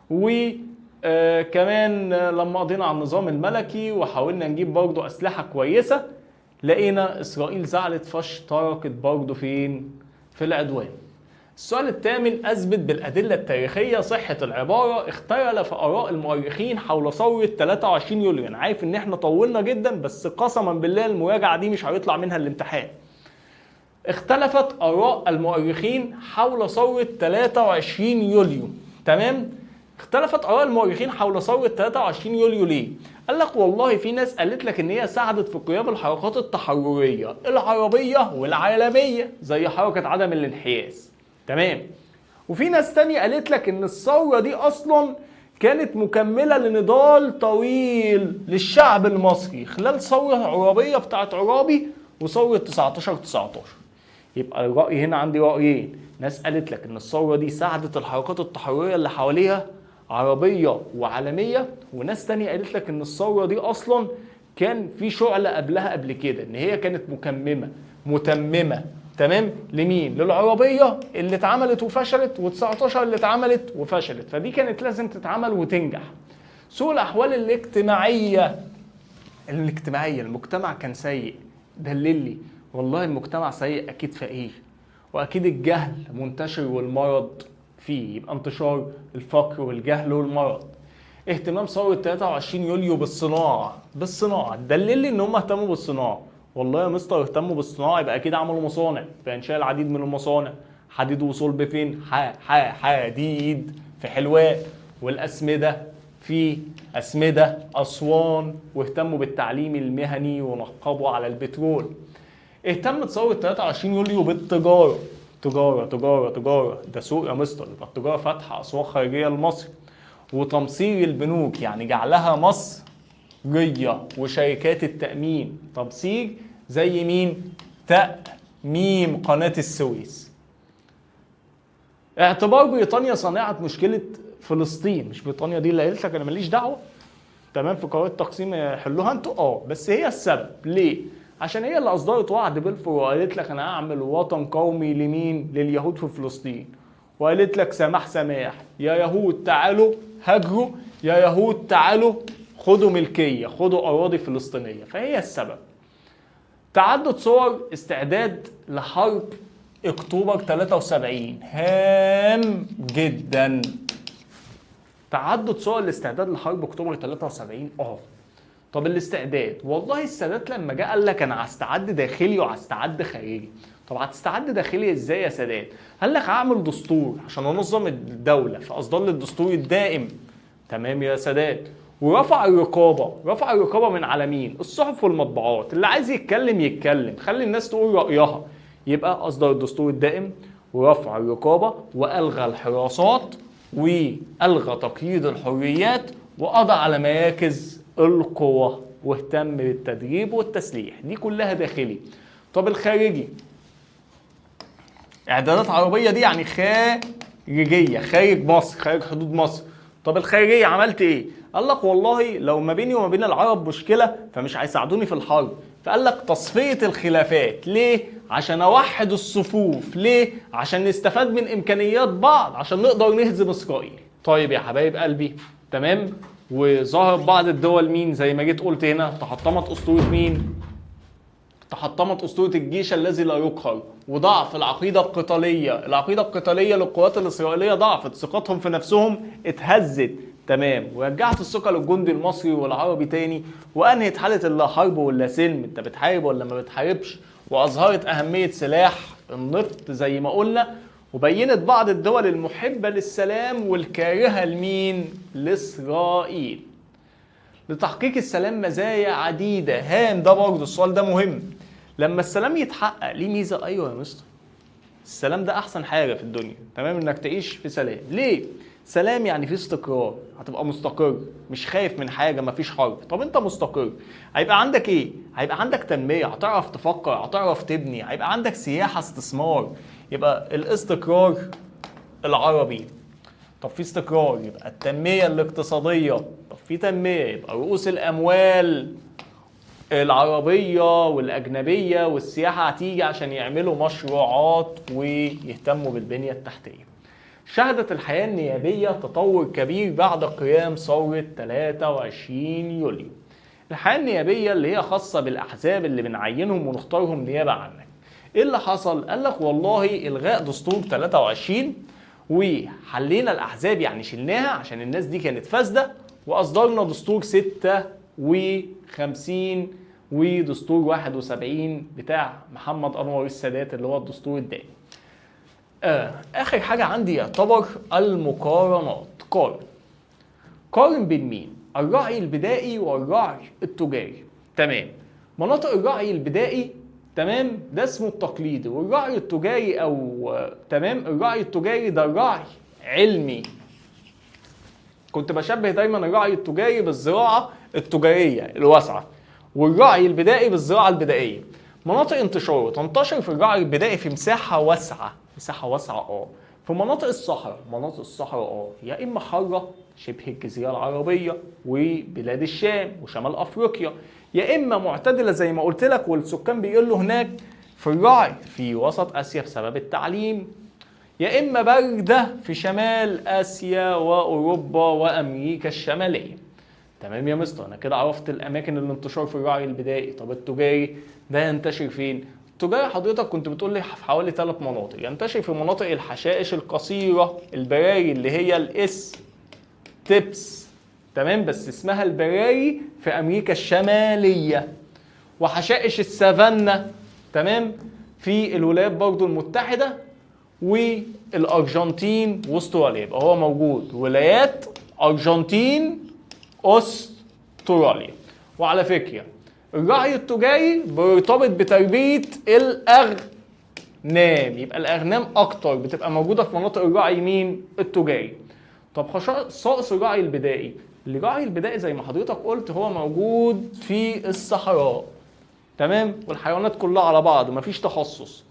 وكمان لما قضينا على النظام الملكي وحاولنا نجيب برضه اسلحة كويسة، لقينا اسرائيل زعلت فاشتركت برضه فين؟ في العدوان. السؤال الثامن، أثبت بالأدلة التاريخية صحة العبارة اختلف آراء المؤرخين حول ثورة 23 يوليو. أنا عارف إن إحنا طولنا جدا، بس قسما بالله المراجعة دي مش هيطلع منها الامتحان. اختلفت آراء المؤرخين حول ثورة 23 يوليو. تمام؟ اختلفت آراء المؤرخين حول ثورة 23 يوليو ليه؟ قال لك والله في ناس قالت لك إن هي ساعدت في قيام الحركات التحررية العربية والعالمية زي حركة عدم الانحياز. تمام؟ وفي ناس تانية قالت لك إن الثورة دي أصلا كانت مكملة لنضال طويل للشعب المصري خلال ثورة عرابية بتاعت عرابي وثورة 19-19. يبقى الرأي هنا عندي رأيين، ناس قالت لك إن الثورة دي ساعدت الحركات التحررية اللي حواليها عربية وعالمية، وناس تانية قالت لك إن الثورة دي أصلا كان في شعلة قبلها قبل كده، إن هي كانت متممة. تمام؟ لمين؟ للعربية اللي اتعملت وفشلت، و19 اللي اتعملت وفشلت، فدي كانت لازم تتعمل وتنجح. سوء الأحوال الاجتماعية، المجتمع كان سيء. دلل لي والله المجتمع سيء اكيد فقير، واكيد الجهل منتشر والمرض فيه، يبقى انتشار الفقر والجهل والمرض. اهتمام ثورة 23 يوليو بالصناعة، بالصناعة دلل لي ان هم اهتموا بالصناعة. والله يا مستر اهتموا بالصناعة يبقى اكيد عملوا مصانع، فانشاء العديد من المصانع، حديد وصلب فين؟ حديد في حلوان، والاسمدة في اسمدة اسوان، واهتموا بالتعليم المهني ونقبوا على البترول. اهتمت ثورة 23 يوليو بالتجارة، تجارة تجارة تجارة، ده سوق يا مستر، يبقى التجارة فاتحة أسواق خارجية لمصر، وتمصير البنوك يعني جعلها مصرية، وشركات التأمين تمصير زي مين؟ تأميم قناة السويس. اعتبار بريطانيا صانعة مشكلة فلسطين، مش بريطانيا دي اللي قالت لك أنا ماليش دعوة، تمام، في قرار التقسيم حلوها انتوا، بس هي السبب. ليه؟ عشان هي اللي اصدرت وعد بلفور وقالت لك انا هعمل وطن قومي لمين؟ لليهود في فلسطين، وقالت لك سماح سماح يا يهود تعالوا هاجروا، يا يهود تعالوا خدوا ملكية، خدوا اراضي فلسطينية، فهي السبب. تعدد صور استعداد لحرب اكتوبر 73 هام جدا. تعدد صور الاستعداد لحرب اكتوبر 73. طب الاستعداد، والله السادات لما جه قال لك انا هستعد داخلي وهستعد خارجي. طب هتستعد داخلي ازاي يا سادات؟ قال لك هعمل دستور عشان انظم الدولة، فاصدر لي الدستور الدائم. تمام يا سادات. ورفع الرقابة، رفع الرقابة من على مين؟ الصحف والمطبوعات، اللي عايز يتكلم يتكلم، خلي الناس تقول رايها. يبقى اصدر الدستور الدائم ورفع الرقابة والغى الحراسات والغى تقييد الحريات وقضى على مراكز القوة واهتم بالتدريب والتسليح. دي كلها داخلي. طب الخارجي، اعدادات عربية دي يعني خارجية، خارج مصر، خارج حدود مصر. طب الخارجية عملت ايه؟ قال لك والله لو ما بيني وما بين العرب مشكلة فمش هيساعدوني في الحرب، فقال لك تصفية الخلافات. ليه؟ عشان اوحد الصفوف. ليه؟ عشان نستفاد من امكانيات بعض عشان نقدر نهزم اسرائيل. طيب يا حبايب قلبي، تمام. وظهرت بعض الدول مين؟ زي ما جيت قلت هنا تحطمت اسطورة مين؟ تحطمت اسطورة الجيش الذي لا يقهر، وضعف العقيدة القتالية، العقيدة القتالية للقوات الاسرائيلية ضعفت، ثقتهم في نفسهم اتهزت. تمام. ورجعت الثقة للجندي المصري والعربي تاني، وانهت حاله اللا حرب ولا سلم، انت بتحارب ولا ما بتحاربش، واظهرت اهمية سلاح النفط زي ما قلنا، وبينت بعض الدول المحبة للسلام والكارهه لمين؟ لاسرائيل. لتحقيق السلام مزايا عديدة. هام ده برضه السؤال ده مهم. لما السلام يتحقق ليه ميزة؟ ايوه يا مستر، السلام ده احسن حاجة في الدنيا، تمام، انك تعيش في سلام. ليه؟ سلام يعني في استقرار، هتبقى مستقر، مش خايف من حاجة، مفيش حرب. طب انت مستقر، هيبقى عندك ايه؟ هيبقى عندك تنمية، هتعرف تفكر، هتعرف تبني، هيبقى عندك سياحة، استثمار. يبقى الاستقرار العربي. طب في استقرار يبقى التنمية الاقتصادية. طب في تنمية يبقى رؤوس الاموال العربية والاجنبيه والسياحة هتيجي عشان يعملوا مشروعات ويهتموا بالبنيه التحتية. شهدت الحياة النيابية تطور كبير بعد قيام ثورة 23 يوليو. الحياة النيابية اللي هي خاصة بالاحزاب اللي بنعينهم ونختارهم نيابة عنك. ايه اللي حصل؟ قال لك والله الغاء دستور 23 وحلينا الاحزاب، يعني شلناها عشان الناس دي كانت فاسدة، واصدرنا دستور 56 ودستور 71 بتاع محمد انور السادات اللي هو الدستور الدائم. اخر حاجة عندي يعتبر المقارنات. قارن، قارن بين مين؟ الرعي البدائي والرعي التجاري. تمام. مناطق الرعي البدائي، تمام، ده اسمه التقليدي، والرعي التجاري او تمام الرعي التجاري ده الرعي علمي. كنت بشبه دايما الرعي التجاري بالزراعة التجارية الواسعة، والرعي البدائي بالزراعة البدائية. مناطق انتشاره تنتشر في الرعي البدائي في مساحة واسعة، مساحة واسعة في مناطق الصحراء، مناطق الصحراء يا اما حارة شبه الجزيرة العربية وبلاد الشام وشمال افريقيا، يا اما معتدلة زي ما قلت لك والسكان بيقلوا هناك في الرعي في وسط اسيا بسبب التعليم، يا اما باردة في شمال اسيا واوروبا وامريكا الشمالية. تمام يا مستر، انا كده عرفت الاماكن الانتشار في الرعي البدائي. طب التجاري ده ينتشر فين؟ التجاري حضرتك كنت بتقول لي في حوالي 3 مناطق، ينتشر في مناطق الحشائش القصيرة البراري اللي هي ال steppes، تمام، بس اسمها البراري في امريكا الشمالية، وحشائش السافانا، تمام، في الولايات برضو المتحدة والارجنتين واستراليا. يبقى هو موجود ولايات ارجنتين استراليا. وعلى فكرة الرعي التجاري بيرتبط بتربية الأغنام، يبقى الأغنام أكتر بتبقى موجودة في مناطق الرعي مين؟ التجاري. طب خصائص الرعي البدائي، الرعي البدائي زي ما حضرتك قلت هو موجود في الصحراء، تمام، والحيوانات كلها على بعض مفيش تخصص.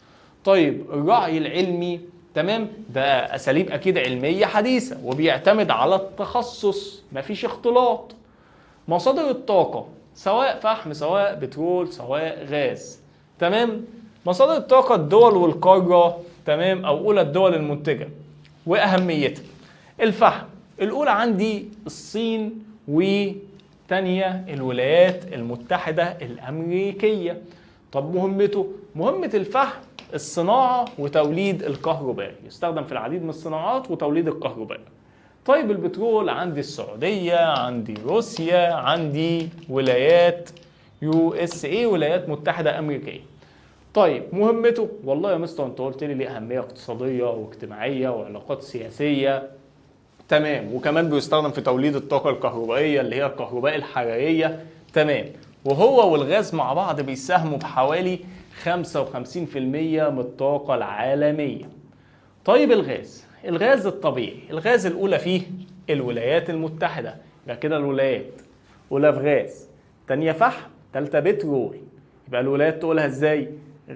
طيب الرعي العلمي، تمام، ده أساليب أكيد علمية حديثة وبيعتمد على التخصص، مفيش اختلاط. مصادر الطاقة سواء فحم سواء بترول سواء غاز، تمام. مصادر الطاقة الدول والقارة، تمام، أو أولى الدول المنتجة وأهميتها. الفحم الأولى عندي الصين، وتانية الولايات المتحدة الأمريكية. طب مهمته؟ مهمة الفحم الصناعة وتوليد الكهرباء، يستخدم في العديد من الصناعات وتوليد الكهرباء. طيب البترول عندي السعودية، عندي روسيا، عندي ولايات USA، ولايات متحدة أمريكية. طيب مهمته؟ والله يا مستر انت قلت لي ليه أهمية اقتصادية واجتماعية وعلاقات سياسية، تمام، وكمان بيستخدم في توليد الطاقة الكهربائية اللي هي الكهرباء الحرارية، تمام، وهو والغاز مع بعض بيساهموا بحوالي 55% من الطاقة العالمية. طيب الغاز، الغاز الطبيعي، الغاز الأولى فيه الولايات المتحدة، يبقى كده الولايات أولى في غاز، تانية فحم، تالتة بترول. يبقى الولايات تقولها ازاي؟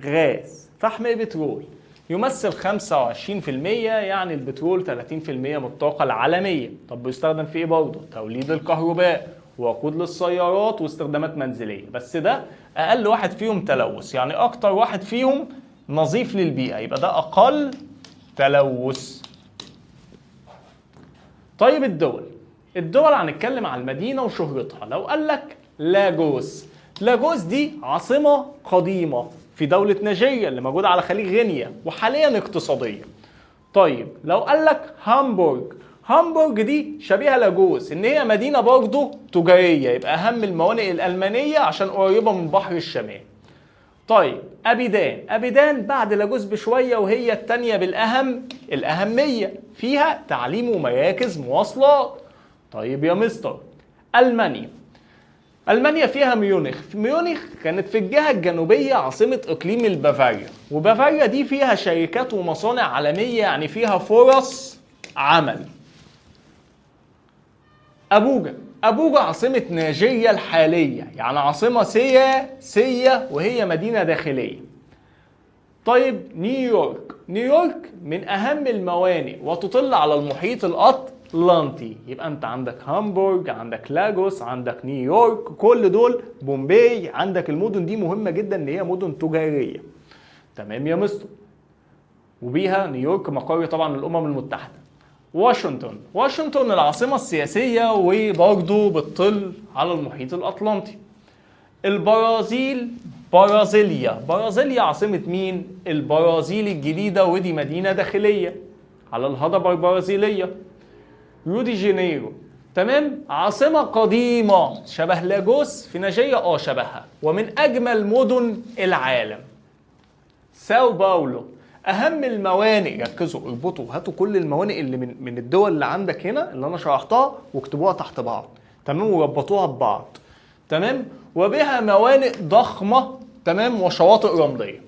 غاز، فحم، بترول. يمثل 25%، يعني البترول 30% من الطاقة العالمية. طب بيستخدم في ايه برضه؟ توليد الكهرباء، وقود للسيارات، واستخدامات منزلية. بس ده أقل واحد فيهم تلوث، يعني أكتر واحد فيهم نظيف للبيئة، يبقى ده أقل تلوث. طيب الدول، الدول هنتكلم على المدينة وشهرتها. لو قال لك لاجوس، لاجوس دي عاصمة قديمة في دولة نيجيريا اللي موجودة على خليج غينيا، وحاليا اقتصادية. طيب لو قال لك هامبورج، هامبورج دي شبيهة لاجوس ان هي مدينة برضه تجارية، يبقى اهم الموانئ الألمانية عشان قريبة من بحر الشمال. طيب أبيدان، أبيدان بعد لاجوس بشوية وهي التانية بالأهم الأهمية، فيها تعليم ومراكز مواصلات. طيب يا مستر ألمانيا، ألمانيا فيها ميونخ، ميونخ كانت في الجهة الجنوبية عاصمة إقليم البافاريا، وبافاريا دي فيها شركات ومصانع عالمية، يعني فيها فرص عمل. أبوجا، أبوجا عاصمة نيجيريا الحالية، يعني عاصمة سياسية وهي مدينة داخلية. طيب نيويورك، نيويورك من أهم الموانئ وتطل على المحيط الأطلنطي. يبقى أنت عندك هامبورج، عندك لاجوس، عندك نيويورك، كل دول بومباي، عندك المدن دي مهمة جدا إن هي مدن تجارية. تمام يا مستر. وبيها نيويورك مقر طبعا الأمم المتحدة. واشنطن، واشنطن العاصمة السياسية وبرضه بتطل على المحيط الأطلنطي. البرازيل، برازيليا، برازيليا عاصمة مين؟ البرازيل الجديدة، ودي مدينة داخلية على الهضبة البرازيلية. ريو دي جانيرو، تمام، عاصمة قديمة شبه لاجوس في نيجيريا، شبهها، ومن أجمل مدن العالم. ساو باولو، أهم الموانئ، ركزوا اربطوا هاتوا كل الموانئ اللي من الدول اللي عندك هنا اللي أنا شرحتها واكتبوها تحت بعض، تمام، وربطوها ببعض، تمام، وبها موانئ ضخمة، تمام، وشواطئ رملية.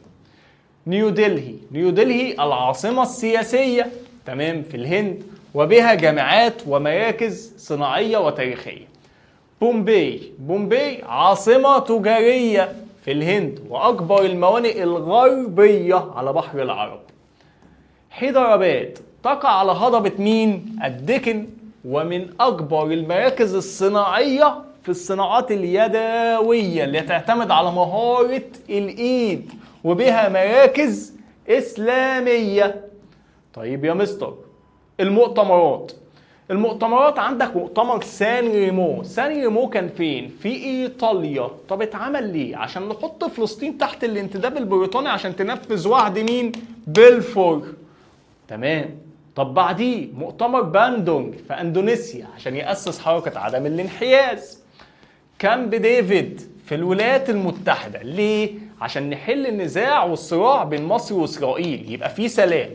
نيودلهي، نيودلهي العاصمة السياسية، تمام، في الهند، وبها جامعات ومراكز صناعية وتاريخية. بومباي، بومباي عاصمة تجارية في الهند وأكبر الموانئ الغربية على بحر العرب. حيدراباد تقع على هضبة مين؟ الدكن، ومن أكبر المراكز الصناعية في الصناعات اليدوية اللي تعتمد على مهارة الإيد، وبها مراكز إسلامية. طيب يا مستر المؤتمرات، المؤتمرات عندك مؤتمر سان ريمو. سان ريمو كان فين؟ في ايطاليا. طب اتعمل ليه؟ عشان نحط فلسطين تحت الانتداب البريطاني عشان تنفذ وعد مين؟ بلفور. تمام. طب بعديه مؤتمر باندونج في اندونيسيا عشان يأسس حركة عدم الانحياز. كامب ديفيد في الولايات المتحدة، ليه؟ عشان نحل النزاع والصراع بين مصر وإسرائيل، يبقى في سلام.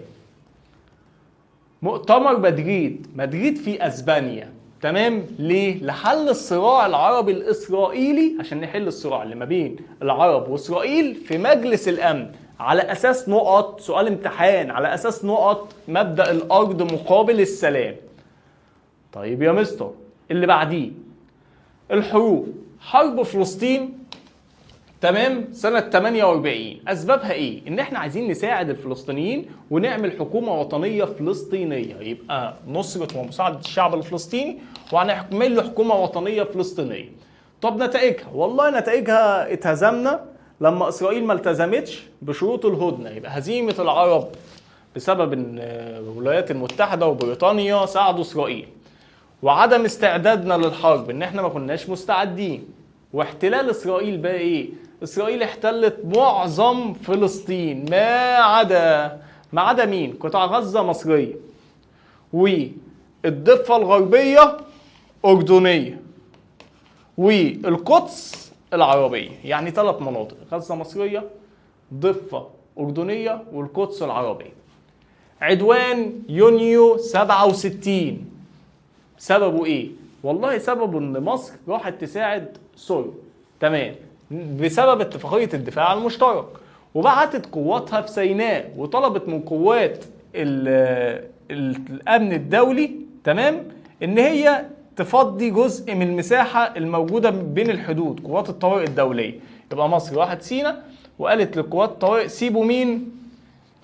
مؤتمر مدريد، مدريد في أسبانيا، تمام؟ ليه؟ لحل الصراع العربي الإسرائيلي، عشان نحل الصراع اللي ما بين العرب وإسرائيل في مجلس الأمن، على أساس نقط، سؤال امتحان، على أساس نقط مبدأ الأرض مقابل السلام. طيب يا مستر اللي بعديه الحروب، حرب فلسطين، تمام، سنة 48، أسبابها إيه؟ إن إحنا عايزين نساعد الفلسطينيين ونعمل حكومة وطنية فلسطينية، يبقى نصرة ومساعدة الشعب الفلسطيني وهنعمل له حكومة وطنية فلسطينية. طب نتائجها؟ والله نتائجها اتهزمنا لما إسرائيل ما التزمتش بشروط الهدنة، يبقى هزيمة العرب بسبب إن الولايات المتحدة وبريطانيا ساعدوا إسرائيل، وعدم استعدادنا للحرب، إن إحنا ما كناش مستعدين، واحتلال إسرائيل بقى إيه؟ إسرائيل احتلت معظم فلسطين ما عدا مين؟ قطاع غزة مصرية، والضفة الغربية أردنية، والقدس العربية. يعني 3 مناطق، غزة مصرية، ضفة أردنية، والقدس العربية. عدوان يونيو 67 سببه إيه؟ والله سببه إن مصر راحت تساعد سوريا، تمام، بسبب اتفاقية الدفاع المشترك، وبعتت قواتها في سيناء وطلبت من قوات الأمن الدولي، تمام، إن هي تفضي جزء من المساحة الموجودة بين الحدود، قوات الطوارئ الدولية. يبقى مصر راحت سيناء وقالت لقوات الطوارئ سيبوا مين؟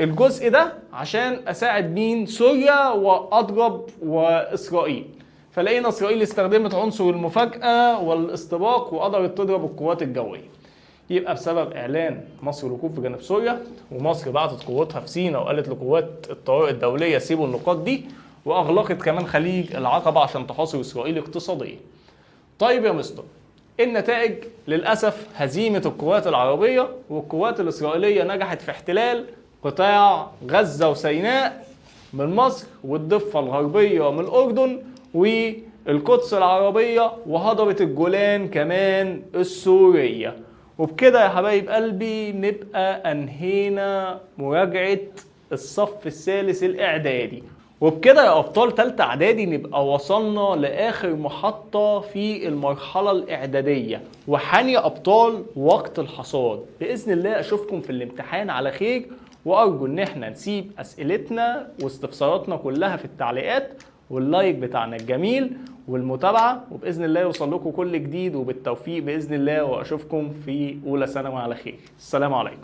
الجزء ده عشان أساعد مين؟ سوريا وأضرب وإسرائيل. فلقينا إسرائيل استخدمت عنصر المفاجأة والاستباق وقدرت تضرب القوات الجوية. يبقى بسبب إعلان مصر الوقوف في جانب سوريا، ومصر بعتت قوتها في سيناء وقالت لقوات الطوارئ الدولية سيبوا النقاط دي، وأغلقت كمان خليج العقبة عشان تحاصر إسرائيل اقتصاديا. طيب يا مستر النتائج؟ للأسف هزيمة القوات العربية، والقوات الإسرائيلية نجحت في احتلال قطاع غزة وسيناء من مصر، والضفة الغربية من الأردن، والقدس العربية، وهضبة الجولان كمان السورية. وبكده يا حبايب قلبي نبقى أنهينا مراجعة الصف الثالث الإعدادي. وبكده يا أبطال تالتة إعدادي نبقى وصلنا لآخر محطة في المرحلة الإعدادية، وحان يا أبطال وقت الحصاد. بإذن الله أشوفكم في الامتحان على خير، وأرجو إن احنا نسيب أسئلتنا واستفساراتنا كلها في التعليقات، واللايك بتاعنا الجميل والمتابعة، وبإذن الله يوصل لكم كل جديد، وبالتوفيق بإذن الله، وأشوفكم في أولى ثانوي على خير. السلام عليكم.